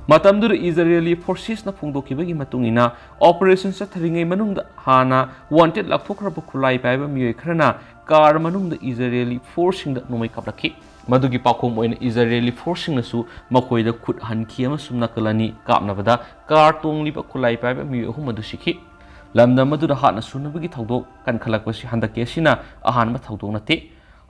ꯃꯇꯝꯗꯨꯗ ꯏꯖꯔꯦꯂꯤ ꯐꯣꯔꯁꯦꯁꯅ ꯐꯣꯡꯗꯣꯛꯈꯤꯕꯒꯤ ꯃꯇꯨꯡ ꯏꯟꯅ, ꯑꯣꯄꯔꯦꯁꯟ ꯆꯠꯊꯔꯤꯉꯩ ꯃꯅꯨꯡꯗ ꯍꯥꯟꯅ ꯋꯥꯟꯇꯦꯗ ꯂꯥꯎꯊꯣꯛꯈ꯭ꯔꯕ ꯈꯨꯠꯂꯥꯏ ꯄꯥꯏꯕ ꯃꯤꯑꯣꯏ ꯈꯔꯅ ꯀꯥꯔ ꯃꯅꯨꯡꯗ ꯏꯖꯔꯦꯂꯤ ꯐꯣꯔꯁꯁꯤꯡꯗ ꯅꯣꯡꯃꯩ ꯀꯥꯞꯂꯛꯈꯤ꯫ ꯃꯗꯨꯒꯤ ꯄꯥꯎꯈꯨꯝ ꯑꯣꯏꯅ ꯏꯖꯔꯦꯂꯤ ꯐꯣꯔꯁꯁꯤꯡꯅꯁꯨ ꯃꯈꯣꯏꯗ ꯈꯨꯠ ꯍꯟꯈꯤ ꯑꯃꯁꯨꯡ ꯅꯥꯀꯜ ꯑꯅꯤ ꯀꯥꯞꯅꯕꯗ ꯀꯥꯔ ꯇꯣꯡꯂꯤꯕ ꯈꯨꯠꯂꯥꯏ ꯄꯥꯏꯕ ꯃꯤꯑꯣꯏ ꯑꯍꯨꯝ ꯑꯗꯨ ꯁꯤꯈꯤ꯫ ꯂꯝꯗꯝ ꯑꯗꯨꯗ ꯍꯥꯠꯅ ꯁꯨꯅꯕꯒꯤ ꯊꯧꯗꯣꯛ ꯀꯟꯈꯠꯂꯛꯄꯁꯤ ꯍꯟꯗꯛꯀꯤ ꯑꯁꯤꯅ ꯑꯍꯥꯟꯕ ꯊꯧꯗꯣꯛ ꯅꯠꯇꯦ꯫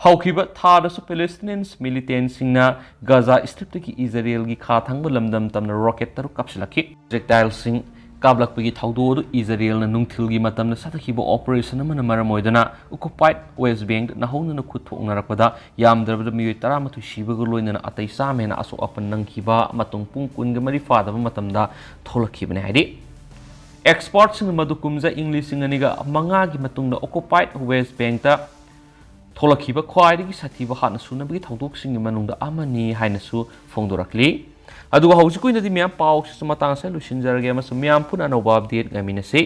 ꯍꯧꯈꯤꯕ ꯊꯥꯗꯁꯨ ꯄꯦꯂꯦꯁꯇꯤꯅꯤꯌꯟꯁ ꯃꯤꯂꯤꯇꯦꯟꯁꯤꯡꯅ ꯒꯥꯖꯥ ꯁ꯭ꯇ꯭ꯔꯤꯞꯇꯒꯤ ꯏꯖꯔꯦꯜꯒꯤ ꯈꯥ ꯊꯪꯕ ꯂꯝꯗꯝ ꯇꯝꯅ ꯔꯣꯀꯦꯠ ꯇꯔꯨꯛ ꯀꯥꯞꯁꯤꯜꯂꯛꯈꯤ꯫ ꯄ꯭ꯔꯣꯖꯦꯛꯇꯥꯏꯜꯁꯤꯡ ꯀꯥꯞꯂꯛꯄꯒꯤ ꯊꯧꯗꯣꯛ ꯑꯗꯨ ꯏꯖꯔꯦꯜꯅ ꯅꯨꯡꯊꯤꯜꯒꯤ ꯃꯇꯝꯗ ꯆꯠꯊꯈꯤꯕ ꯑꯣꯄꯔꯦꯁꯟ ꯑꯃꯅ ꯃꯔꯝ ꯑꯣꯏꯗꯨꯅ ꯑꯣꯀꯨꯄꯥꯏꯗ ꯋꯦꯁ ꯕꯦꯡꯗ ꯅꯧꯍꯧꯅꯅ ꯈꯨꯠ ꯊꯣꯛꯅꯔꯛꯄꯗ ꯌꯥꯝꯗ꯭ꯔꯕꯗ ꯃꯤꯑꯣꯏ ꯇꯔꯥꯃꯥꯊꯣꯏ ꯁꯤꯕꯒ ꯂꯣꯏꯅꯅ ꯑꯇꯩ ꯆꯥꯝꯃ ꯍꯦꯟꯅ ꯑꯁꯣꯛ ꯑꯄꯟ ꯅꯪꯈꯤꯕ ꯃꯇꯨꯡ ꯄꯨꯡ ꯀꯨꯟꯒ ꯃꯔꯤ ꯐꯥꯗꯕ ꯃꯇꯝꯗ ꯊꯣꯛꯂꯛꯈꯤꯕꯅꯤ ꯍꯥꯏꯔꯤ꯫ ꯑꯦꯛꯁꯄꯔꯠꯁꯤꯡꯅ ꯃꯗꯨ ꯀꯨꯝꯖꯥ ꯏꯪ ꯂꯤꯁꯤꯡ ꯑꯅꯤꯒ ꯃꯉꯥꯒꯤ ꯃꯇꯨꯡꯗ ꯑꯣꯀꯨꯄꯥꯏꯗ ꯋꯦꯁ ꯕꯦꯡꯗ ꯊꯣꯛꯂꯛꯈꯤꯕ ꯈ꯭ꯋꯥꯏꯗꯒꯤ ꯁꯥꯊꯤꯕ ꯍꯥꯠꯅ ꯁꯨꯅꯕꯒꯤ ꯊꯧꯗꯣꯛꯁꯤꯡꯒꯤ ꯃꯅꯨꯡꯗ ꯑꯃꯅꯤ ꯍꯥꯏꯅꯁꯨ ꯐꯣꯡꯗꯣꯔꯛꯂꯤ꯫ ꯑꯗꯨꯒ ꯍꯧꯖꯤꯛꯀꯤ ꯑꯣꯏꯅꯗꯤ ꯃꯌꯥꯝ ꯄꯥꯎꯁꯤꯁꯨ ꯃꯇꯥꯡ ꯑꯁꯤꯗ ꯂꯣꯏꯁꯤꯟꯖꯔꯒꯦ ꯑꯃꯁꯨꯡ ꯃꯌꯥꯝ ꯄꯨꯟꯅ ꯑꯅꯧꯕ ꯑꯞꯗꯦꯠ ꯉꯥꯏꯃꯤꯟꯅꯁꯤ꯫